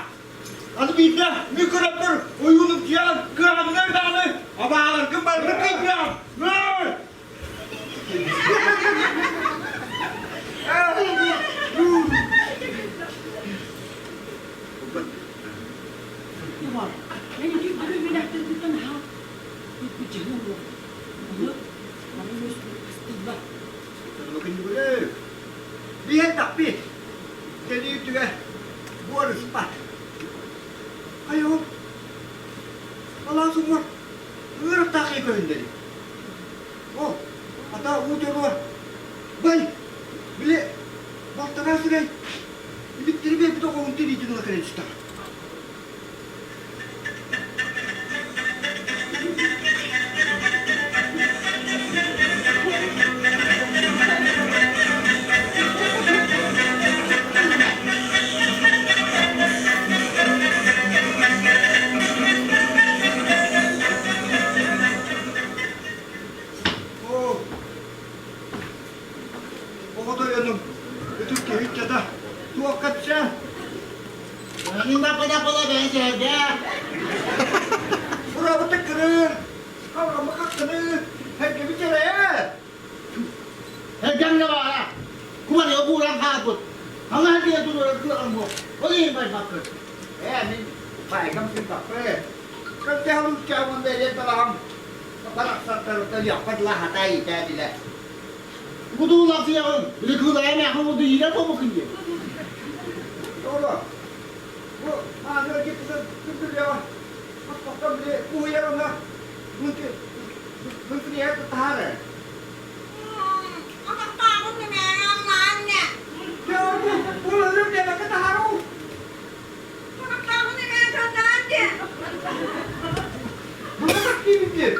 Аны биирдэ мин көрөппөр ойуунум тиэҕин кыаҕаннар даҕаны абааларгын барытын кыйдыаҕым. Доҕоор, эн ити бүгүн үөлэхтэргиттэн аһаа Бүддьүһүн уол. Ону маны үөскүүр астыыллар. Биһэллэхпит. Кэлии үтүгэ буор ыспат. Хайа алаас уҥуор ыарахтаах көһүннэри. О, ата уу дьонугар бай, били балтараа сирэй имиттери биэрбит оҕоһун тириитин ыла кэлэн истэҕэ. Оо, оҕо тойонум, ытык киһи ыччата, туох кэпсээн? Урабыты кырыыр, халҕамы хаххыныыр, эргэбит эрэ. Эргэмҥэ баара, кубарыга бууран хаалбыт. Хаҥас диэ туруорар кыаҕым суох. Ол иһин байбаккын. Ээ, мин байгам сыппаппын. Кырдьаҕым уччаҕым бэлиэ талаҕым барахсаттарыттан яппат лаһата иитээдилэр. Кутуулахсыйаҕын, били кыылайа эмээхин курдук иирэр буолбуккун дии. Тоҕо? Бу ааны киппитин күндүлүөҕэ хаппахтан били уһуйар онно мынкыйа таһаарар. Атахтааҕым нэмээҕэ аллаан нэ. Дьэ, бу бу өлөр диэбэккэ таһааруу. Атахтааҕым нэмээҕэ санаан дэ. Бу так диибин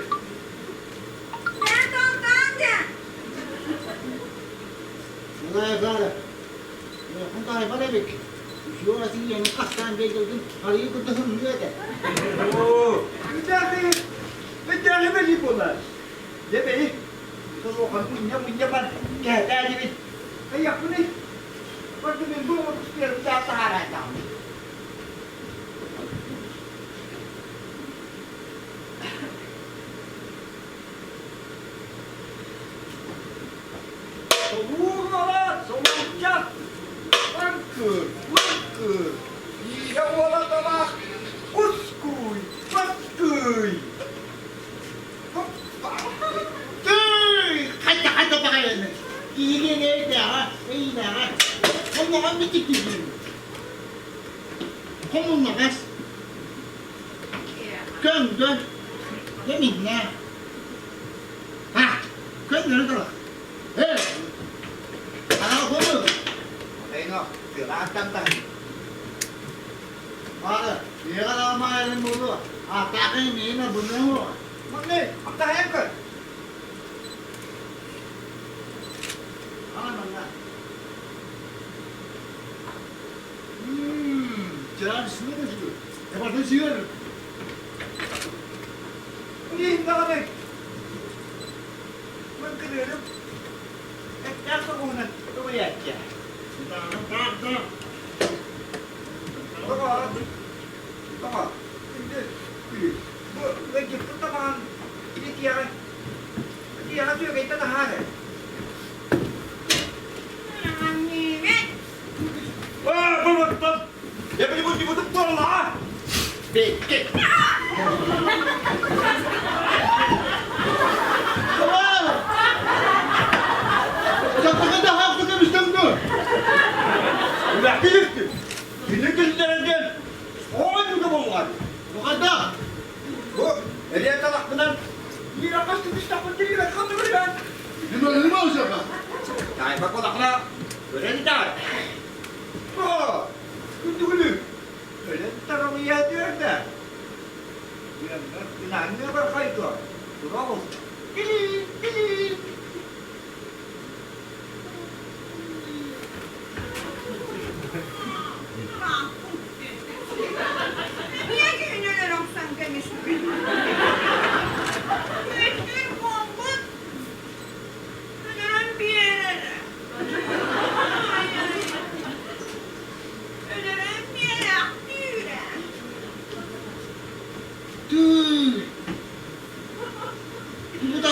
Солуур уола солуурчах, лаҥкыр, лаҥкыр, Иирэ уола табах, ускуй, баскый. Тыый, хайда хайда баҕайыны. Киһигэ нээйдээҕэ, эйиинээҕэ. Хомунаҕас бичик киһи. Хомунаҕас. Көҥгө. Дэминнэ. А, көҥгөнү тала. Э, ана хому. Отайно, тыалааттан таһын. Ары, иэҕэ даҕамаайарын буолуо. Ааттаахын миинэ быныа Манны, аттаһайан көр. Ана манна. Чаан сыыр Эбата сыыр. Иһин даҕаны. Мын кырыырым. Эттээх соҕуһунан тугуйааччы. Так, да. Тоҕо? Тоҕо? Бу ыалдьыппыт табаҕын итиэҕэ итиэҕэ сүөгэйтэн аһаары. Аа, бу Я буду не буду пола! Бекке. Tamam. Çatıkı da haklı demiştim dur. Үлэхпиликти. Кини күннэринэн оонньууга буоллар. Бу kadar. Бу эриэн талахпынан биир ахас түбүстэхпин тириибэт ханныгырыган. Ne ne olacak? Таайбак олахна өлөн итаар. О, күндүгүлү. Өлөн таралыйа дүөрдэ. Күнәңҥэ бархайдуо. Тура Тили, тили. Niye günler oksan demiş Bütün bombut Ölürüm bir yere. Ay ay. Ölürüm bir yere. Yürü. Tüy. Bu da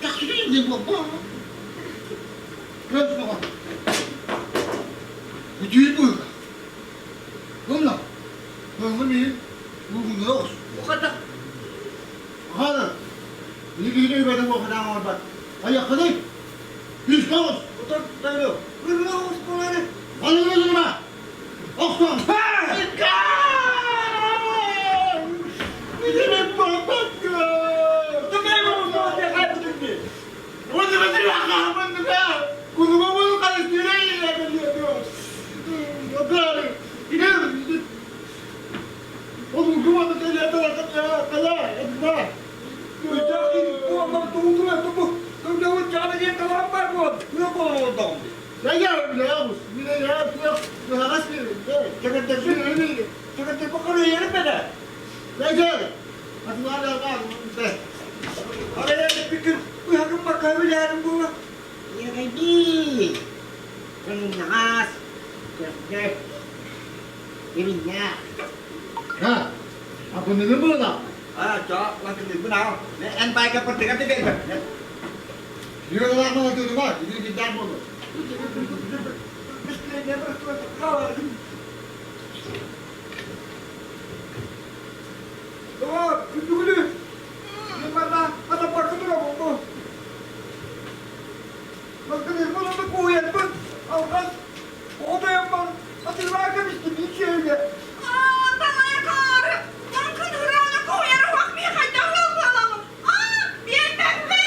taksidi bu. Göz bu. Bu değil bu. Bunla. Bu ne? Bu ne olsun? Bu kadar. Hadi. Ne gidiyor böyle bu kadar var. Ay yakaladı. Yüz koz. Otur, dayı. Buyurun olsun. Alın gözüme. Oksan. Bizim babam. Ha, aku ni mana? À, cho, là cái gì nào? Anh bay cái phần tiếng anh tiếng vậy. Dia lah mana tu tu Ini kita apa tu? Тоҕо, күндүгүлү. Манна атаппакка турабын бу. Маккынырбын ону куйарбын. Алҕас оҕотойоммор атыылаан кэбистим ичиэйгэ. Aa, talaya kar. Mümkün hırana koyar bak bir haydan bulalım. Aa, bir pembe.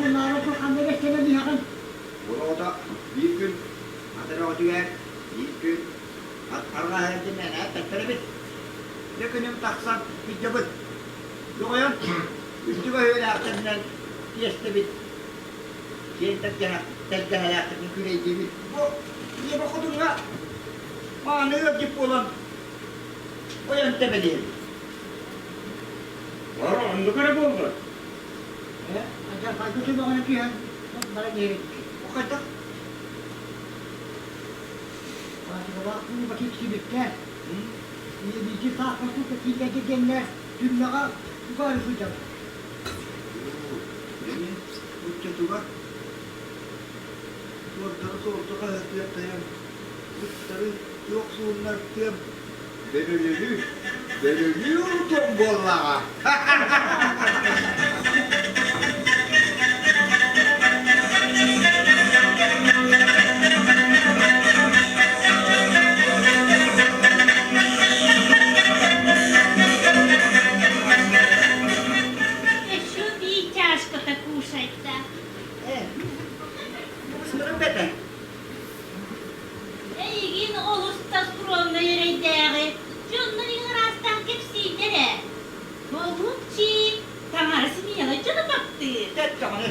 Бу наара ханна бэстэнэн иһэҕин? Ол оҕото биир күн ат өрөҕөтүгэр, биир күн ат арҕаһыгар диэн мээнэ эппэттэр эбит. Дьэ күнүм тахсан сылдьабыт. Доҕойон үрдүк өһүөлээхтэринэн тиэстэбит, киэҥ тэлгэһэлээхтэринэн күрэйдиибит. Бу ийэбэ хотуҥҥа мааны ыалдьыт буолан ойон тэбэлиэбит. Бар оннук эрэ буолбат. Ээ, алдьархайга төбөҕүнэ түһэн баран иһэбит. Бу хайдах? Баатыгалаах кулуба киксибиттэр. Ийэбиити саахха сукка киирбэккэ диэннэр түрмэҕэ угаары сылдьаллар. Мин оччотугар суордары суорду хаһыатыахтайан, ыттары туох сууннартыам бөрөлөрү бөрөлүү урутуом буоллаҕа. Еще пить тяжко-то кушать-то. Э, быстырым бэтэ. Эйигин олус да скромнай эрэйдээҕи дьоннор ыҥыраастаан кэпсииллэр ээ. Голубчик, таҥара смелай дьону таптыыр. Тэт даҕаны.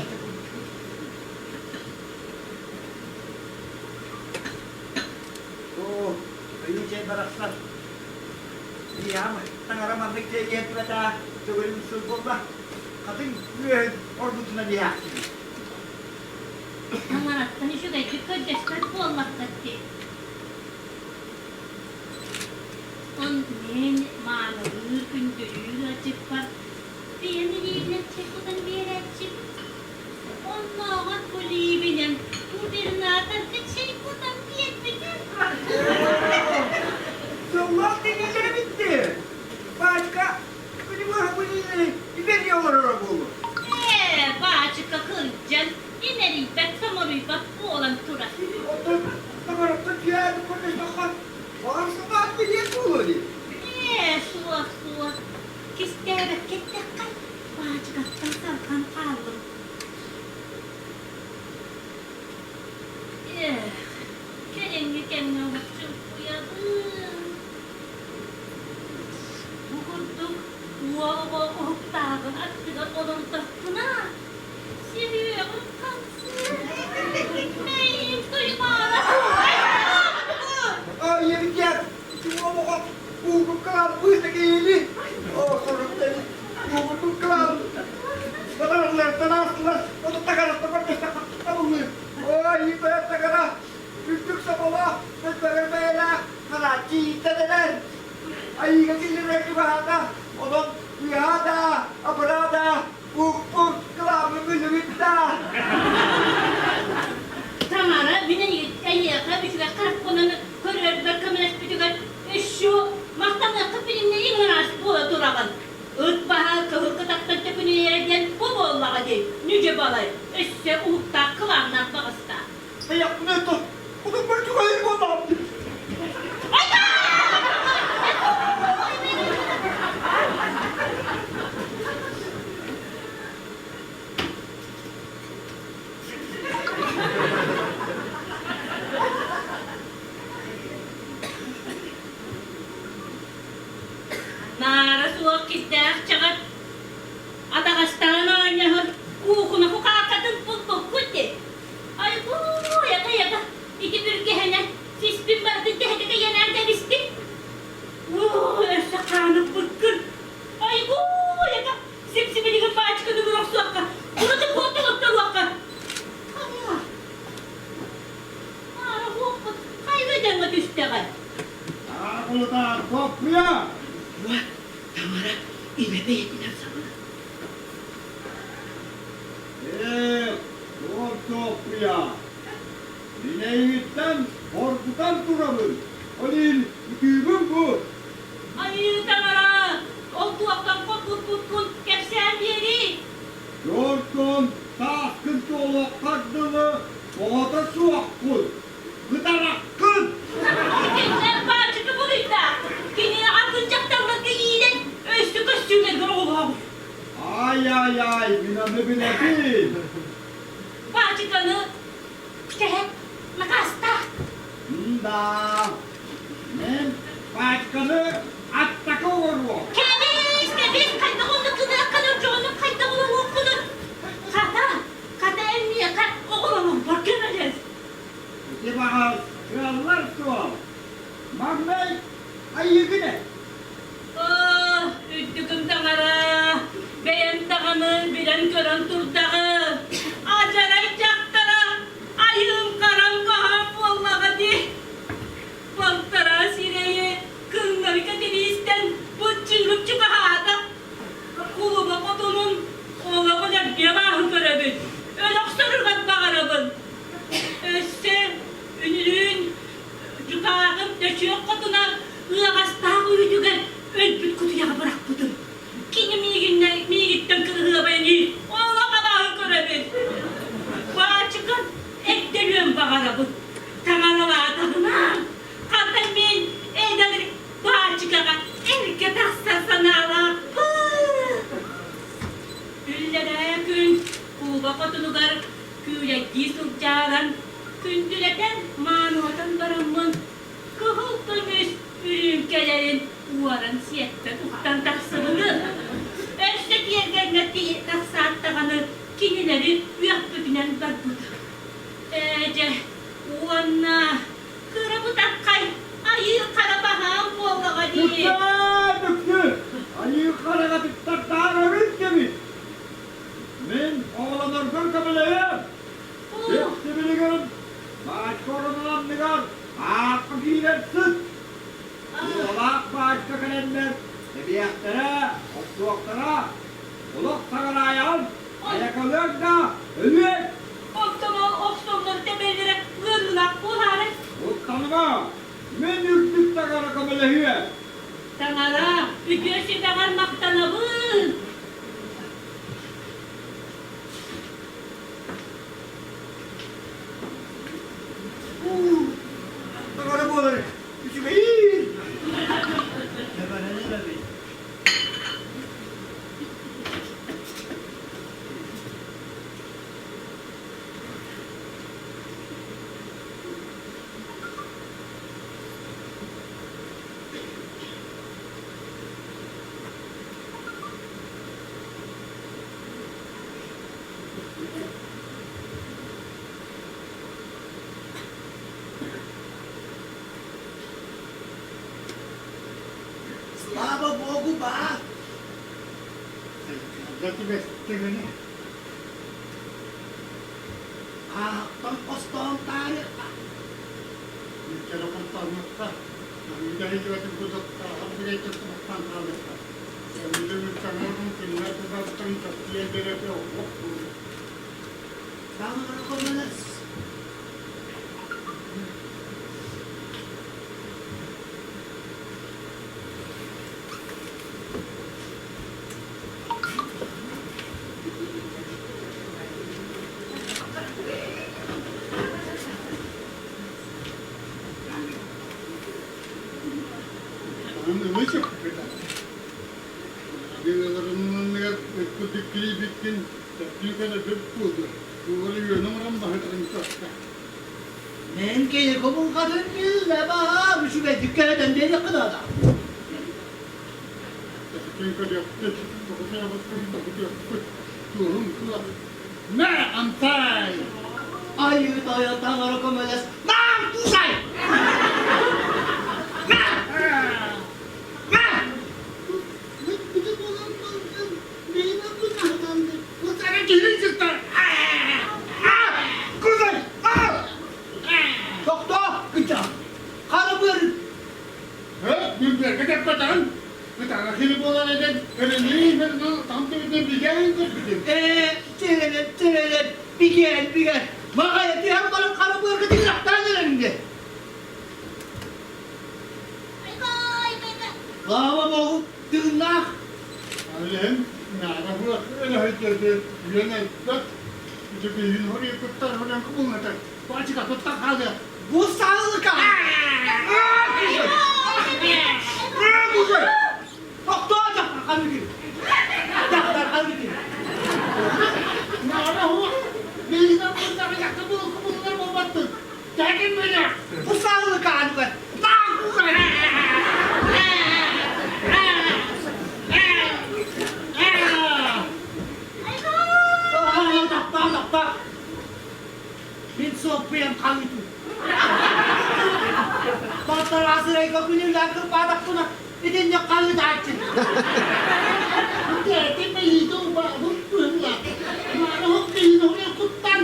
Оо, өйүү чэй барахсан. Ийэм таҥара маннык чэй иһэрдибэтэ төгүрүк сыл буолла. Хатыҥ үөһүн оргутунан иһээхтиибит. Таҥараттан үчүгэйдик көрдөспөт буоллаххыт дии. Он мин маанылыыр күндүлүүр ыалдьыппар бэйэм илиибинэн чэй кутан биэрээччибин. Оннооҕор бу илиибинэн губернаторга чэй кутан биэрбитим. Сыллаах тиҥилэрэ бүттэ. Баачыка күнү быһа бу илиилэри ибэрийэ олороро буолуо. Ээ, баачыка кырдьан, имэрийбэт, томоруйбат буолан турар. Оттон таҥараттан түһээбит көрдөстөххө, баҕар сатаан билиэн буолуо дии. Ээ, суох, суох. Кистээбэккэ эттэххэ, баачыкаттан салҕан хааллым. Эх, кэлиҥҥи кэмҥэ олохчуҥкуйабын. Бу курдук уол оҕо уһуктааҕын аттыгар олордохпуна, сүһүөҕүм хамсыыр, мэйиим туймаара Ийэбитигэр уол оҕо уукуккалаан быыса киһили. Оо, соруктары уукуккалаан Таҥараларыттан аастылар, оту таҥараттан көрдөстөххө Ой, ииппэйэр таҥара, үрдүк соболоох, мөлбөрөр бэйэлээх, харааччы ииттэн эрэр. Айыыга киллэрэр чугаһаата, онон ыйаа да, абыраа да, укпут кылааммын мүлүрүт да. Таҥара мин эйиэхэ үчүгэй харахпынан көрөрбөр көмөлөспүтүгэр өссө махтаныаххыт билиннэриҥ ыраас буола тураҕын. Ыт баһа кыһыл кытахтан төкүнүйэрэ диэн бу буоллаҕа дии, нүдьү балай, өссө уһуктаах кылааннаах баҕастаах. Айахпын это, утуппар чугаһыыр буоллаҕым дии. Наара суох кирдээх чаҕар атаҕастаан оонньоһор куукуна кукаакатын булбуккут дии. Айгуу, яка-яка, ити бүргэһэнэ сиспин барытын тэһитэ кэйэнээн кэбистин. Уу, өссө хаанырбыккын. Айгуу, яка, сип-сибилигин баачыканы охсуохха, ураты куоттан отторуохха. Хайа, Аара уоппут хайа дэҥҥэ түстэҕэй? Таах Топпуйа! Уа, таҥара илэ бэйэтинэн саҥара. Ээ, туох Топпуйа? Мин эйигиттэн хоргутан турабын. Ол иһин ытыыбын бу. Айыы таҥара, ол туохтан хоргуппуккун кэпсээн биэрий. Дьонтон тааскын туолуоххар дылы оҕото суохпун. Кытараххын! Итиннэ баачыка буруйдаах. Кини атын дьахталларга иирэн өссө көстүүлэргэр оҕолообут. Ай-ай-ай, мин аны билэбин. Баачыканы кэһэн накаастаа. Да, мен баачыканы аттака оҥоруо. Кэбис, кэбис, хайдах онно кыныаххын, дьону хайдах олоруоххунуй? Хата, хата эн миэхэ оҕолонорбор көмөлөс. Ити баҕас кыаллар суол. Маҥнай айыыгын эт. Оо, үрдүкүм таҥара, бэйэм даҕаны билэн-көрөн турдаҕым. Адьарай дьахтара, айыым харам хаһан буоллаҕа дии. Балтараа сирэйи кыҥнары кэтириистэн быччыырып чугаһаата. Кулуба хотунун олоҕун эргэ бааһын көрөбүн, өлөхсөрүгэр баҕарабын. Өссө үнүрүүн дьукааҕым Нөчүөк хотуна ыаҕастаах үүтүгэр өлбүт кутуйаҕы бырахпытым. Кини миигиннэ миигиттэн кырыһыабай ини олох абааһы көрөбүн. Баачыкам эрдэлүөн баҕарабын. Таҥаралаатаҕына, хата мин эдэр баачыкаҕа эргэ тахсар санаалаахпын. Үллэрээ күн куба хотунугар күүлэйдии сылдьааран, күндүлэтэн маанылатан бараммын, кыһыл көмүс үрүүмкэлэрин уоран сиэппэр уктан тахсыбытым. Өссө тиэргэҥҥэ тахсаат даҕаны кинилэри үөхпүтүнэн барбытым. Ээ дьэ, уонна кыра бытархай айыы хара баһаам буоллаҕа дии. Бүктээ, бүктү! Айыы хараҕа тыктардаан өрүт эбит. Мин оҕолоноргор көмөлөһүөм. Сип-сибилигин баачка оронун анныгар аакка киирэр сыт. Уолаах баачка кэлэннэр тэбиэхтэрэ, охсуохтара, олох саҕалаайаҕын, айакалыар да өлүөй! Оттон ол охсоллор тэбэллэрэ ыарыылаах буолаарай? Куттаныма, мин үрдүк таҥара көмөлөһүө. Таҥара, үтүө сүбэҕэр махтанабын! Таҥара буолар үчүгэйин! Слава Богу, баар! Дьэ түбэстэҕинэ Аахтан хостоон таарыахха. Иккэрэ хостонноххо, Үүтэһитибэтин кузовтааҕар бирэйдик тубахтаан хаалыахха. Өлүмүттэн күннэр тутаттан чопчуйан биэрэргэ олох буолуо. Таҥара көмөлөс. Мен кини кубулҕатын биллэ баһаам үчүгэйдик кэһэтэн биэриэххэ наада. Мэ, амтай! Айыы тойон таҥара көмөлөс Мам, кушай! Мэ! Мэ! Тохтоо, кыча! Хара быар! Ээ, сэрэнэн, сэрэнэн, бигээн, бигээн. Маҕайа түһэн баран хара быарга тигирахтаан эрэрим диэн. Слава Богу, тыыннаах. Бу саалыка! Тохтоо, дьахтар ханныгын? Дьахтар ханныгын? Бу саалыкааныгар Тохтоо, тохтоо. Мин суоппуйам хаҥытыы. Балтараа сырайга күнүүлээн кырбаатахпына, итинник хаһыытааччы. Ити билиитэ убаабыт быһыылаах. Мааны киһини куттан,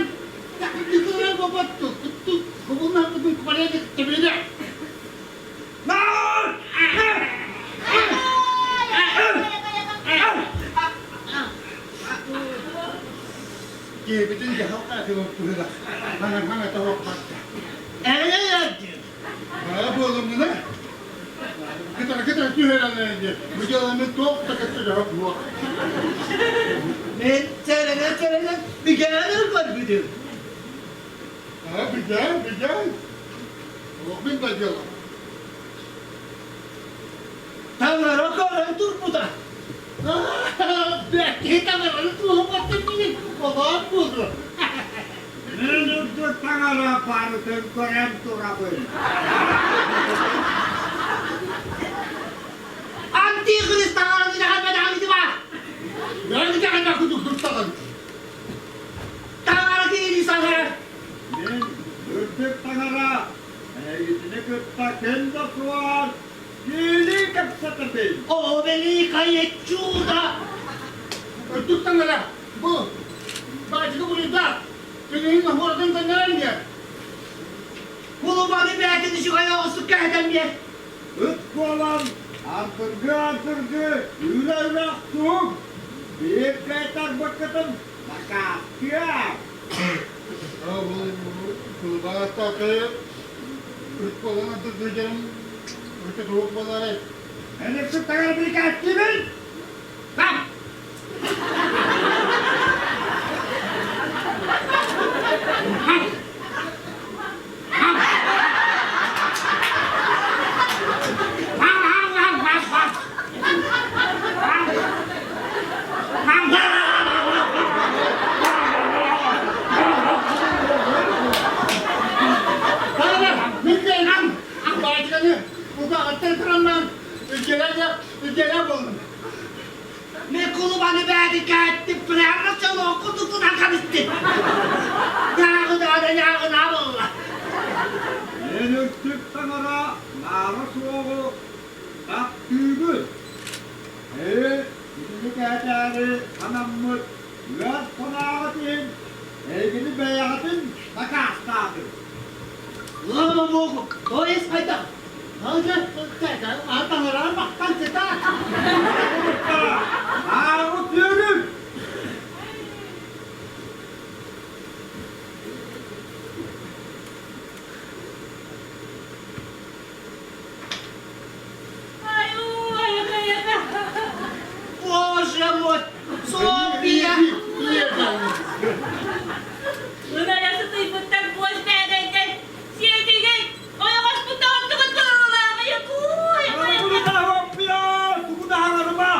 Киһибитин дьаһал хаатыгын быһыылаах. Хаҥа-хаҥа тоһуохпатта. Эрэйэрдин. Баа буолуммуна. Кытара-кытара түһэрэн диye. Бу дьыаланы туох да кытта дьоһо буох. Мен сэрэнэн-сэрэнэн бигээн көрбүтүм. А, бигээн, бигээн. Олох мин да дьыалам. Таҥара көрөн турбута. Бэкки таҥараны туһугаттан мин олоон буолуо. Мен үрдүк таҥара барытын көрөн турабын. Антихрист таҥараны дэхэлбэтэҕин баар. Мен дэхэлбэккэ туттаҕын. Таҥара киһини саҥарар. Мин үрдүк таҥара эйигини кытта ким да суох киилии кэпсэтэбин. О, великое чудо! Үрдүк таҥара бу баачыка буруйдаах Көнөһүн оһуоратын көннөрөн биэр. Кулубаны бээтин үчүгэй оҕустук кэһэтэн биэр. Ыт буолан ардыргы-ардыргы үрэ-үрэ охтуҥ. Биир кайтарбыккытын накаастыа. Кулубааттаахы ыт буолан ардыргы ырыта туох буоларай? Эн ыксыт таҥара бирикээстиибин! Мен кулубаны бэйди кээттим, прямо чолоокку тутунан кэбистим. Нааҕынаада нааҕынаа буолла. Мен үрдүк таҥара наара суоҕу таптыыбын. Ээ, итини кээтээри анаммыт ыар санааҕыт иһин эйигини бэйэҕитин накаастаатым. Слава Богу, то есть хайдах? Таҥараҕа махтан сытаа. Ааҕы түөрүн! Боже мой, Софья! Ынара сытыйбыттар буос бээгэйдэр сиэтигин ойоҕоспут оттугун туруулааҕыйа кууй Тугу даһаҕарыма!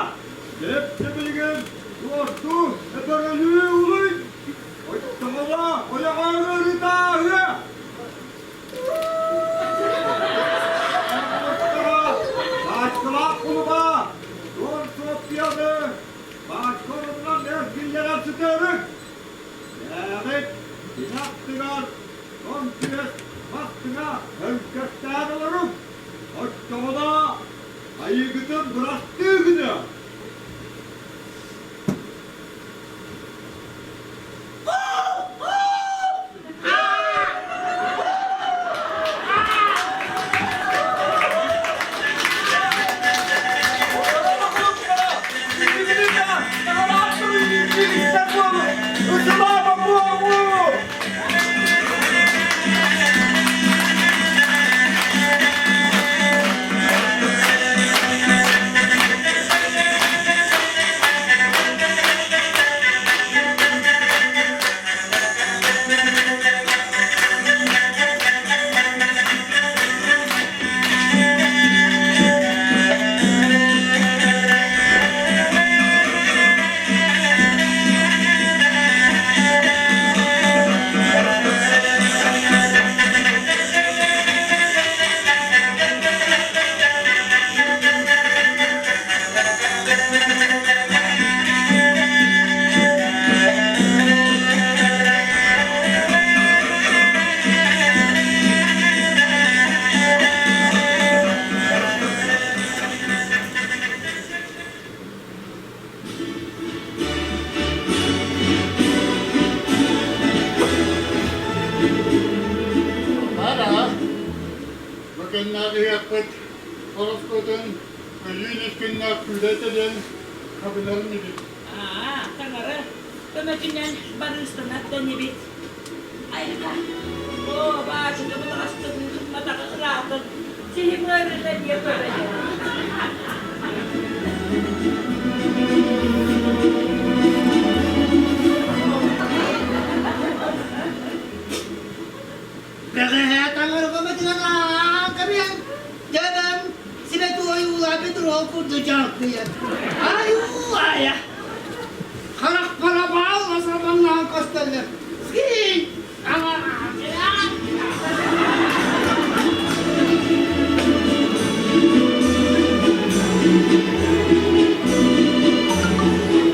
Тэп-тэбилигин туорту өтөрөлүү улуй! Оччоҕула ойоҕоҥ ырытааһыа! Баачкалаах кулуба, туор Софьяны баачка орунунан эргиллэрэн сытыарык! Бэйэҕит кини аттыгар он күөс бастыҥа өлгөстээн олоруҥ! Оччоҕуна айыыгытын бырастыы гыныа! Слава Богу! Өркөннөөх ыһыахпыт ороскуотун өлүүн үс күннээх күүлэй тэбиэн хабынарын үһү. Аа, таҥара көмөтүнэн барыыстанар да инибит. Айка, оо, баачыка былаҕастык ыытымматаҕы ыраатан, сиһим ыарыыта диэ көрөйөр. Бэҕэһээ таҥара көмөтүнэн аан кэбиһэн, дьэбэм сибэтуой уулаа Петров курдук дьалкыйар. Айуу-айа! Харахпара баалла сабаллаан көстөллөр. Скин!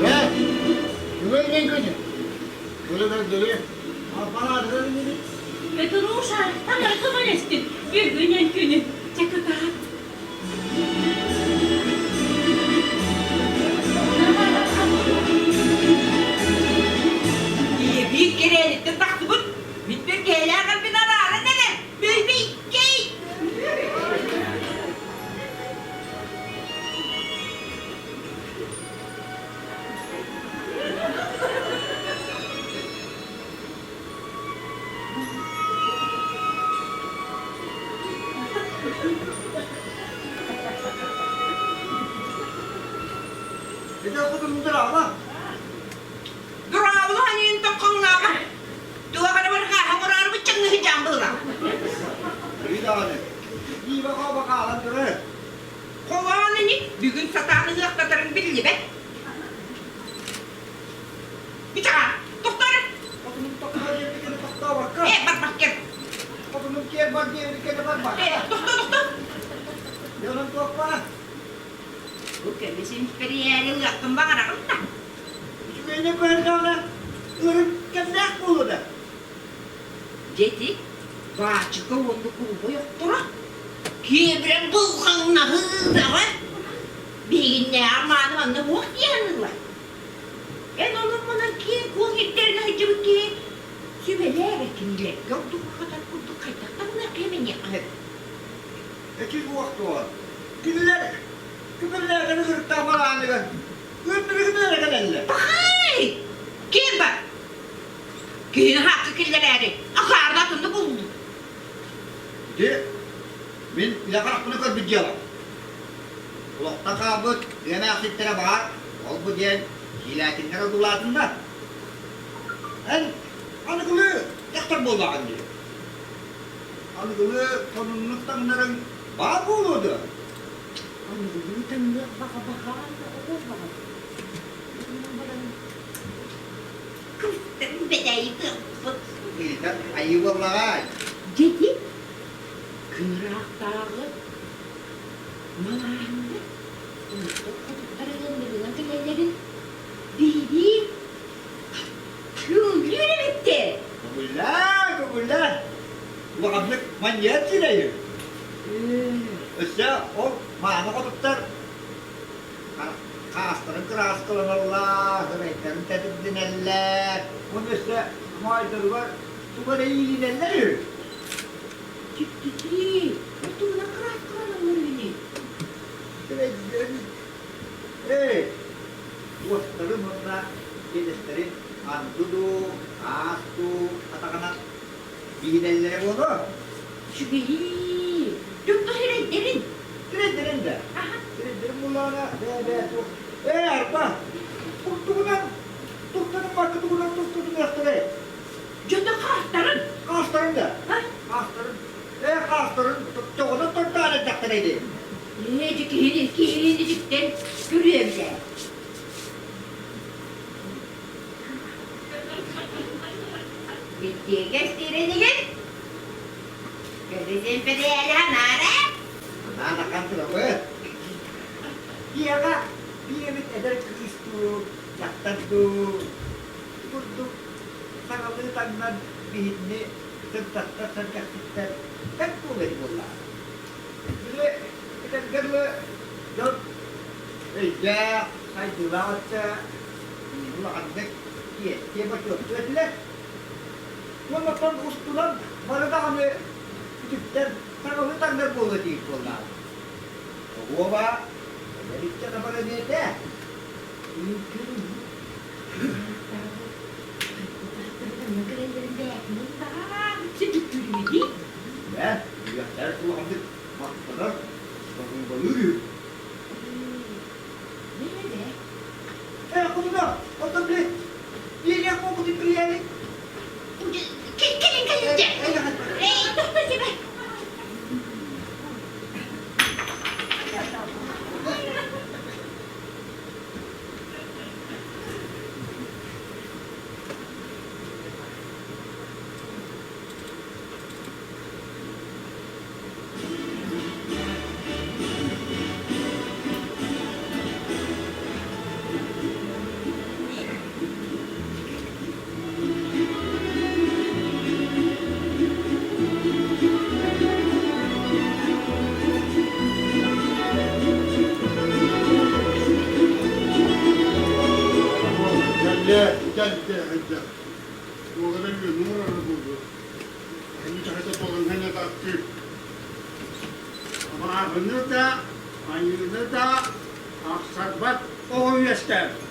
Ээ, бүгүн мин күнүм. Били көрдөрүө. Албанаатыгар иннибит. Петруша, таҥара көмөлөстүн. Бүгүн күнү. Чэ кытаат. Ийэбиир кэрээниттэн тахсыбыт, мин бэргэһэлээх эрбин арааран эрэр, бөйбөйкэй! Ити хотун дурама. Дурабылы ханьыын тоққоҥнооҕо. Туох эрэ барҕааһа мураарбыт чаҥныһы дьаамбылла. Үй даҕаны. Иибэ хообо хаалан турар. Холоон ини бүгүн сатаан ыһыахтатарын биллибэт. Бүтэҕэ, тохтоор. Хотунум тохтоо диэбиккэ тохтообокко. Э, барбат кэр. Хотунум киэр бар диэбиккэ барбат. Э, тохтоо, тохтоо. Дьонум туохпа? Бу көмүс импэрийээли ылыахпын баҕараҕын да. Үчүгэйинэ көрдөҕүнэ, ыырым кэмнээх буолуо да. Дьэ ити баачыка уонна кулуба ойохторо киэбирэн былҕаҥнаһыыдаҕа биһигиннээҕэр мааны манна уох дии саныыллар. Эн онон-манан киэҥ-куоҥ ирдэринэ сылдьыбыт киһи сүбэлээбэт кинилэргэ ордук-хатар курдук хайдах таҥныахха эмэниэххэ сөп. Эки уох дуо? Кинилэр күпүрлээтэни кырыктаах малааныгар ыырдырыгытын эрэ кэлэллэр. Пахай! Киэр бар! Киһини хаакка киллэрээри, акаарда атыннык буллум. Ити мин илэ харахпына көрбүт дьыалам. Олохтон хаалбыт тыа эмээхситтэрэ баар, ол-бу диэн киилээтиннэр одуулаатыннар. Эн аныгылыы дьахтар буоллаҕыҥ дии. Аныгылыы сонуннук таҥнарыҥ баар буолуо дуо? Аныгылыы таҥныах баҕа баһаам да оҕолоҕо. Баран кыстарын бэдээйитиэхпит. Ыйытар айыы буоллаҕай. Дьэти күн ыраахтааҕы малааһыннар улуустар хотуттар ыанньыгынан кэлэллэрин биһирии көҥүллүүр эбиттэр. Көҥүллээ, көҥүллээ. Улаханнык манньыйар сирэйи. Өссө ол мааны хотуттар хаастарын кырааскаланаллар, сырайдарын тэтимнэнэллэр, уонна өссө моойдоругар тугу эрэ иилинэллэр үһү. Дьиктитии, ол тугунан кырааскаланаллар үһүнүй? Сирэйдэрин, эй, уостарын уонна иэдэстэрин анды дуу, аас дуу атаҕынан биһинэллэрэ буолуо. Үчүгэйии, дьонно сирэйдэрин. Сирэйдэрин да. Сирэйдэрин буллаҕына, бээ-бээ туох. Ээ, арба, курдугунан туттанын барка тугунан туттунуохтарай. Дьоно хаастарын. Хаастарын да. Хаастарын. Ээ, хаастарын тоҕунан тордоон эрдэхтэрэ ини. Ээ, дьэ киһини, киһини дьиктэн көрүөм ээ. Биттиэкэс тиэрэнигин Көбүтүн бэрээли анаара. Анаан ахан турабыт. Киэҕэ биэбит эдэр кыыс дуу, дьахтар дуу курдук саҥалыы таҥнан биһинни сырдаттар сэргэхситтэр бэрт буолуо эти буоллаҕа. Били этэргэ дылы дьон өйдөөх, сайдыылаах өттө улаханнык киэстиэ бочуоттуо этилэр. Уонна оттон устунан бары даҕаны ити Үтүктэн саҥалыы таҥнар буолла диир буоллаҕа. Оһуоба, эдэриччэ табара биэрдэ. Дьэ, үөхтэр улаханнык махтанар, баһыыбалыыр үһү. Ээ, кутуна, оттон били биэриэх буолбутун билээри. Кэлин, кэлин дьэ. Эй, тохтоо себе. Кэллэ, кэллэ, кэллэ. Туолара үөнү оҥороро буолуо. Эһини чахчы толоҥҥа ньатааттыы. Абааһыны да, айыыны да ахсарбат оҕо үөскээбит.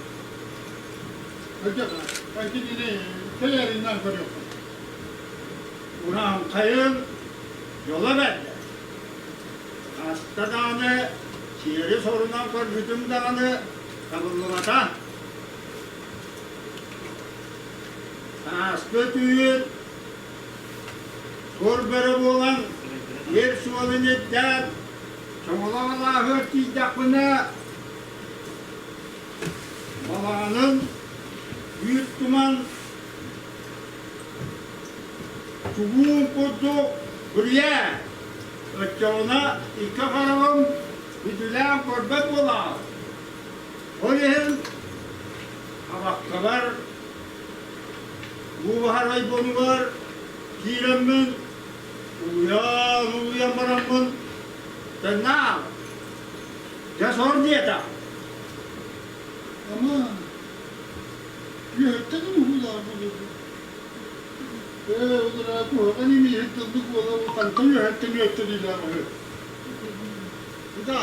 Кырдьаҕа, кинини кэлээриннэн көрүөххүн. Урааҥхайын дьоло бэрдэ. Хаста даҕаны сиэри сорунан көрбүтүм даҕаны табыллыбата. Сааскы түүн Сур бөрө буолан, сир суолун ирдээн, чоҥолох алааһыгар тиийдэхпинэ, балаҕаным үүт туман чугуун курдук бүрүйэ, оччоҕуна икки хараҕым бүтүлээн көрбөт буолаҕын. Ол иһин абаккабар Уу баһар ойбонугар киирэммин, улуйан-улуйан бараммын, төннөөл, дьэ сор диэтэ. Ама, үөһэттэн уһуулаах буолуо. Ээ, улараа куһаҕан имииһит тыллык буола хантан үөһэттэн үөттэриилээх үһү. Да,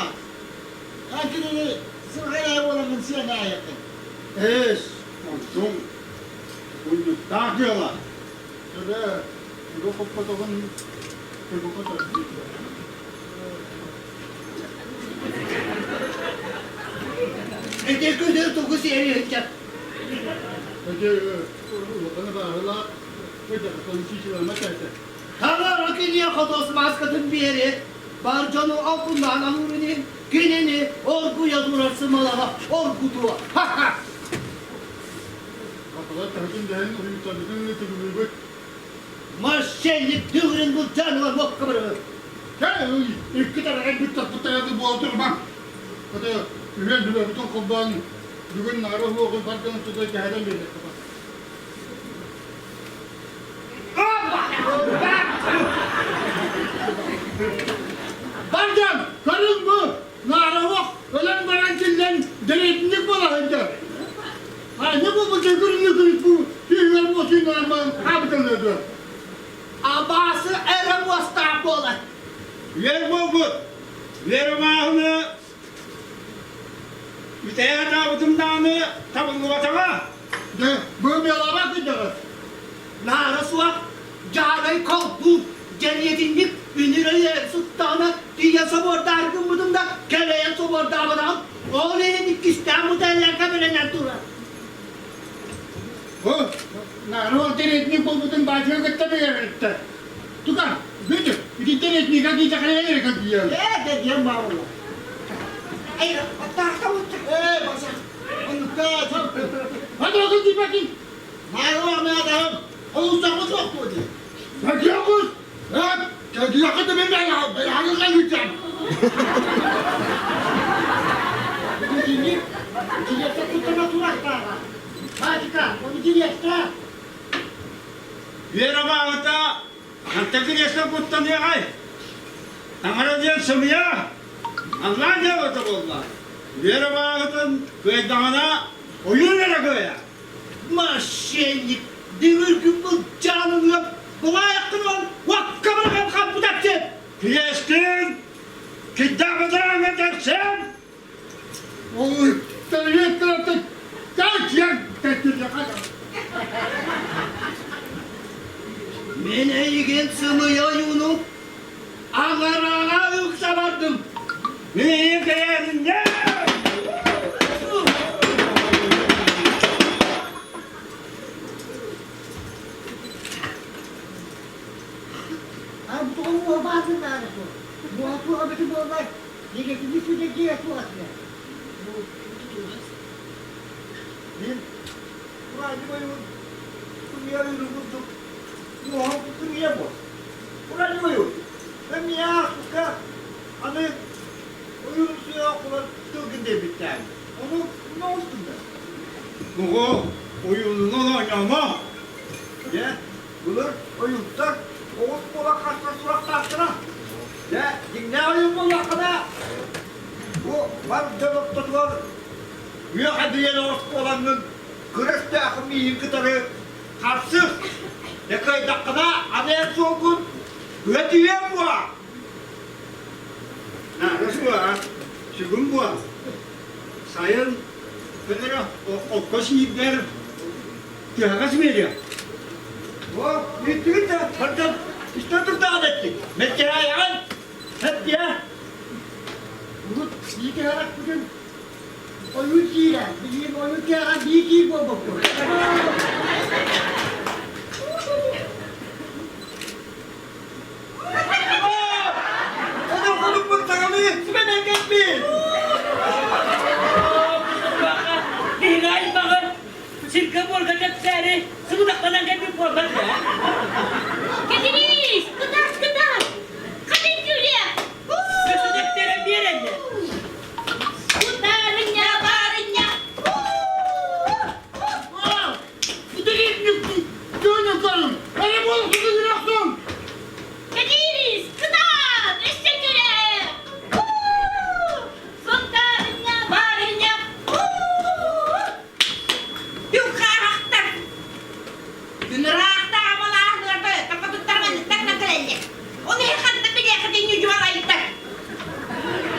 а кинини сырҕайаа буоламмын сиэн аайатын. Эс, онтуҥ унньуктаах дьыала. Эбээ, тугу хоппотоҕун тугу хотор дииллэр. Ити күнү тугу сиэри сылдьар? Эти улахан абааһылаах ыдьахтан чичилама кээтэ. Таҥара киниэхэ тос мааскатын биэри, бар дьону албыннаан алыырын иһин кинини оргуйа турар сымалаҕа оргутуо. Ха-ха! Аталар таһытын дэһэн уһуйутарбытын ытыгылыыбыт. Мошенник дүгүрүн былдьаан ылан уокка бырыгы. Чэ, икки тараҕай бүттэх-бүттэх буола турумаҥ. Хата, үһүөн дүлөбүтүн холбоон бүгүн наара уһуоҕун бар дьон тутан кэһэтэн биэриэххэ баар. Бар дьон, көрүҥ бу, наара уох өлөн баран киллэн дэриэтинник буола сылдьар. Аанньа буолбут күрүннүк бу түүгэр буотуйнарман хаабыталлар Абаасы эрэ муостаах буолар. Үөр буолбут. Үөр абааһыны үтэйэ сатаабытым даҕаны табыллыбатаҕа. Дьэ, бу мелаба кыдьаҕас. Наара суох, дьаарай колдуу, дьэриэтинник үнүрэй суттаҕына тиийэн собуордаар гыммытым да кэлэйэн собуордаабатаҕым. Ол иһин иккистээн бутэллэн кэбилэнэн турар. О, наара ол дэриэтинник буолбутун баачыга кытта бэйэбиттэр. Тука, бүтү, ити дэриэтиннигэ киитэхэ эрэ кэлгийэн. Ээ, дэ диэн баалла. Эй, аттаахта утта. Ээ, баса. Оннукка, Хадоогун дипакин. Наара мээдэһим, олустахпыт суох дуо дии. Кадиакус! Э, кадиакы да мен бэйэҕин калыытам. Кини директор куттана турахтааҕа. Баачыка, ону директор. Вера баҕата хантан кириэстэн куттаныаҕай? Таҥара диэн сымыйа, Аллах дьыалата буолла. Вера баҕатын кыайдаҕына ойуун эрэ кыайар. Мошенник, дүҥүргүн былдьаан ылыам, былаайаххын ылан уокка быраҕан хампытаччы! Мин эйигин сымыйа ойууну аҥараҕа ыкса бардым. Миигин кэйээтиннэ! Мин Кураанньык ойуун кымыйар ойуун курдук муоһум кымыйа буол. Кураанньык ойуун эмиэ ааспыкка аны ойуун суох булан тылгын диэбиттээн. Ону оҥостум да. Тоҕо ойуунунан оонньоомо? Дьэ, былыр ойууттар оҕус буолан хастар сурахтаахтара. Дьэ, дьиҥнээх ойуун буоллаххына, бу бар дьон ортотугар Үөх эдийэн оскуолаҥҥын кыра өстөөхүм миигин кытары харсыс! Дьэ кыайдаххына аны эн суолгун быа түһүөм буо! Наада суоҕа, сүгүн буол. Сайын көнөрө окко сииргэр тыһаҕас биэриэм. О, иттигит да, хантан истэн турдаҕын эттик. Мэччиһээйэҕин, эттиэ. Урут биики харахпытын Ойуу киирэ, билигин ойуу киэҕэ бии киир буолбуппут. Одургунукпун саҥалыы сүбэнэн кэлбит! Биһиги аймаҕы сиргэ-буорга тэпсээри сыбыдахтанан кэлбит буолбат дуо? Кэтириис, кытаас, кытаас! Хатын Юлия! Өсөтөктөрө биэрэллэр. Барыня, барыня! Кэтириис, кытаат! Өссө күрэ! Суттарыня, барыня! Түҥхаахтар күн ыраахтааҕы балааһыныарда такатыттар манныктар накалэллэр. Ол иһин ханна билиэхэ ньудьуалайдар.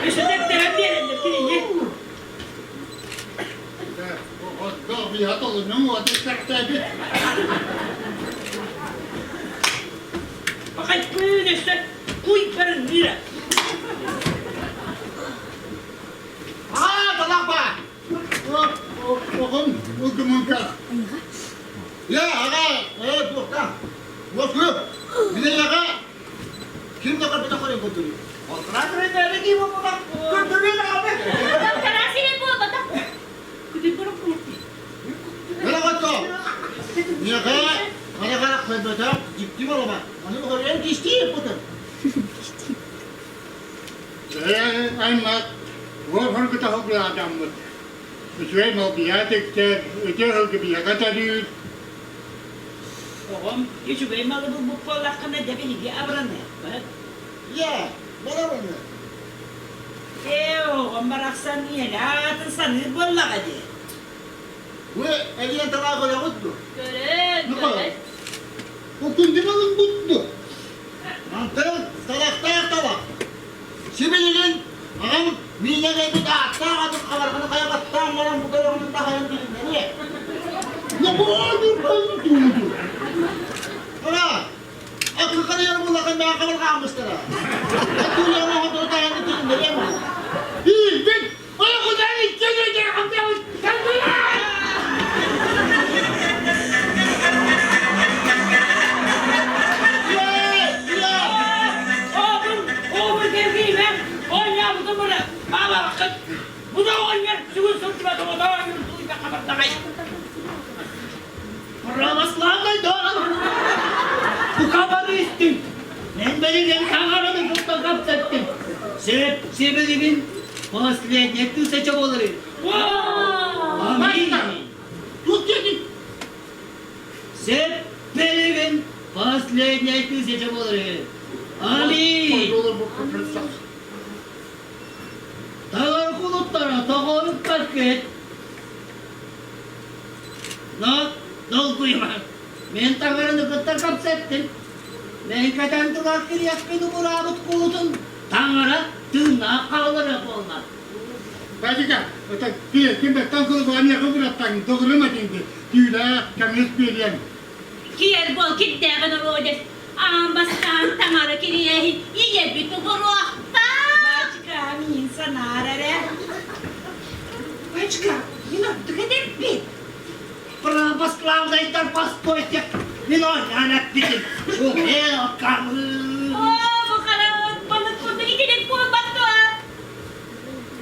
Өсөтөктөрө биэрэллэр кинини. Пахайпыын өссө куй барыҥныыра. Аа, талапа! Оҕом ылгымынка. Я, аҕа, э, туохта? Уоску, билэйэҕэ ким да көрбөтөх көрөн көрдөрүү. Алтынаа көрөйдөөбү дии буолбатах, көрдөрүү даҕаны. Балтараа сирэй буолбатах. Күтүр көрөн кулуппут. Мэлэҕэтто! Миэхэ хара харах көрбөтөх дьикти буолума. Аны көрөн кистиир бутун. Ээ, аймак, уор-хоргута хоглаадаммыт. Үчүгэй малбыйаа тиктэр, үтүө сылгы биһиэхэ төрүүр. Оҕом, үчүгэй малы булбут буоллаххына дьэ биһиги абыраныахпыт. Ийээ, балабыны. Ээ, оҕом барахсан ийэлээх аҕатын саныыр буоллаҕа дии. Вы элиэн талаа көрөҕүт дуо? Көрөн, көрөн. Ол күндү малын бутту. Мантан талахтаах талах. Сибилигин аҕам миинэ кэлбит ааттаах атын хабарҕаны хайаҕастаан баран бу көрөҕүнүн таһайан билиннэриэ. Ана, акы харыйар булахан маа хабарҕааммыстара. Атуйаҕа хоту таһайан билиннэриэ маа. Иирбит, ойохудан иккиэн өйдөөх хамтаабыт, Оҕобун кэлгиимэ, оонньообутум быра, баалаабаккын. Бу да оҕонньор сүгүн сылдьыбат оҕото оонньуур тулуйбат хабардаҕай. Православный дом! Бука бары истиҥ! Мен билигин таҥараны кытта кэпсэттим. Сөп, сибилигин последняя тысяча буолар. Аминь! Тут дедин. Сөп, билигин последняя тысяча буолар. Аминь! Таҥара кулуттара тоҕорук Но долгуйма. Мен таҥараны кытта кэпсэттим. Мен кэтэн турар кириэспин убураабыт куутун таҥара тыыннаах хаалларыа буолла. Бадика, это ким бэттэн кылыбааньяхы быраттаҥ, доҕырым этинди, түүлээх, кэмис биэриэҥ. Киэр буол кирдээҕин оруодэ. Эрдэ аан бастаан таҥара кириэһин ийэбит угуруохтаах. Бачка, мин санаар эрэ. Бачка, мин ордук эдэрбин. Православнайдар постойте, мин оонньоон эппитим. Умел камы. Оо, бу хараҕыт балык курдук итирик буолбат дуо?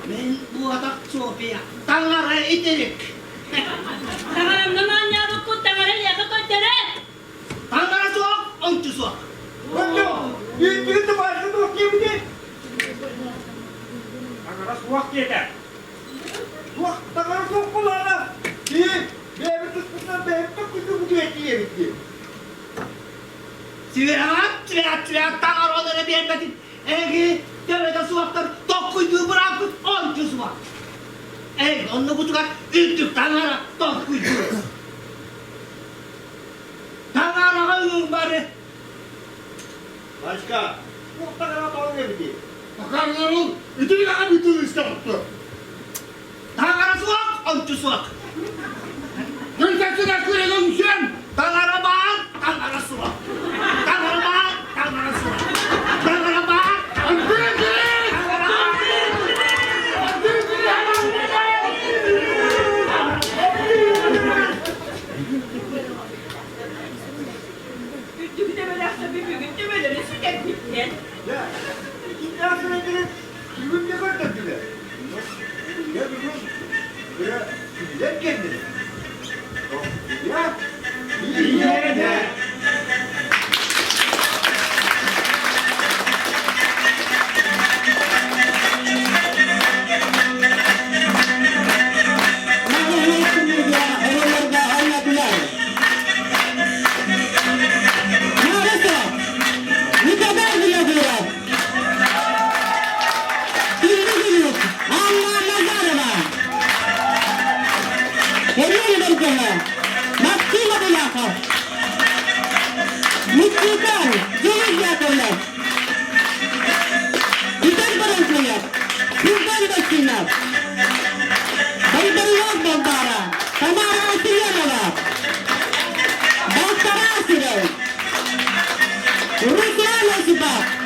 Мин буотах София, таҥара итирик. Таҥарамнан оонньообуккут таҥара эйиэхэ көрдөрөр. Таҥара суох, ончу суох. Үүттүгүт табаарыһы туох диэбитий? Таҥара суох диэтэ. Туох таҥара суох буолаана? Киһи бэйэбит туспутунан бэйэбит токкуйдуубутугар тиийэбит дии. Свят, свят, свят, таҥара ол эрэ биэрбэтин. Эһиги төбөтө суохтар токкуйдуу бырааппыт ончу суох. Эй, оннугутугар үрдүк таҥара токкуйдуур. Таҥараҕа үҥ бары. Васька, туох таҥара тоҕо эбитий? Акаарыларыл ити үлэҕэ бүтүн истэхтэ. Таҥара суох, ончу суох. Күнтәсін әкіреген үсен! Таҥара баар, таҥара суох. Таҥара баар, таҥара суох. Таҥара баар, Андрей! таҥара баар. Үрдүк төбөлөөхтөрбүт бүгүн төбөлөрүн сүтэрбиттэр. Дьэ, итиннээх сирэйдэрин бүгүн да көрдөрдүлэр. Дьэ бүгүн быра кинилэр кэллилэр. Тохтуйа биирдэ. Максима Беляхов, Муцикан, Денис Яковлев, Виталий Баранкуев, Сюзан Басинов, Байбарлов Балбара, Тамара Васильянова, Балтара Сирей, Руслан Осипов.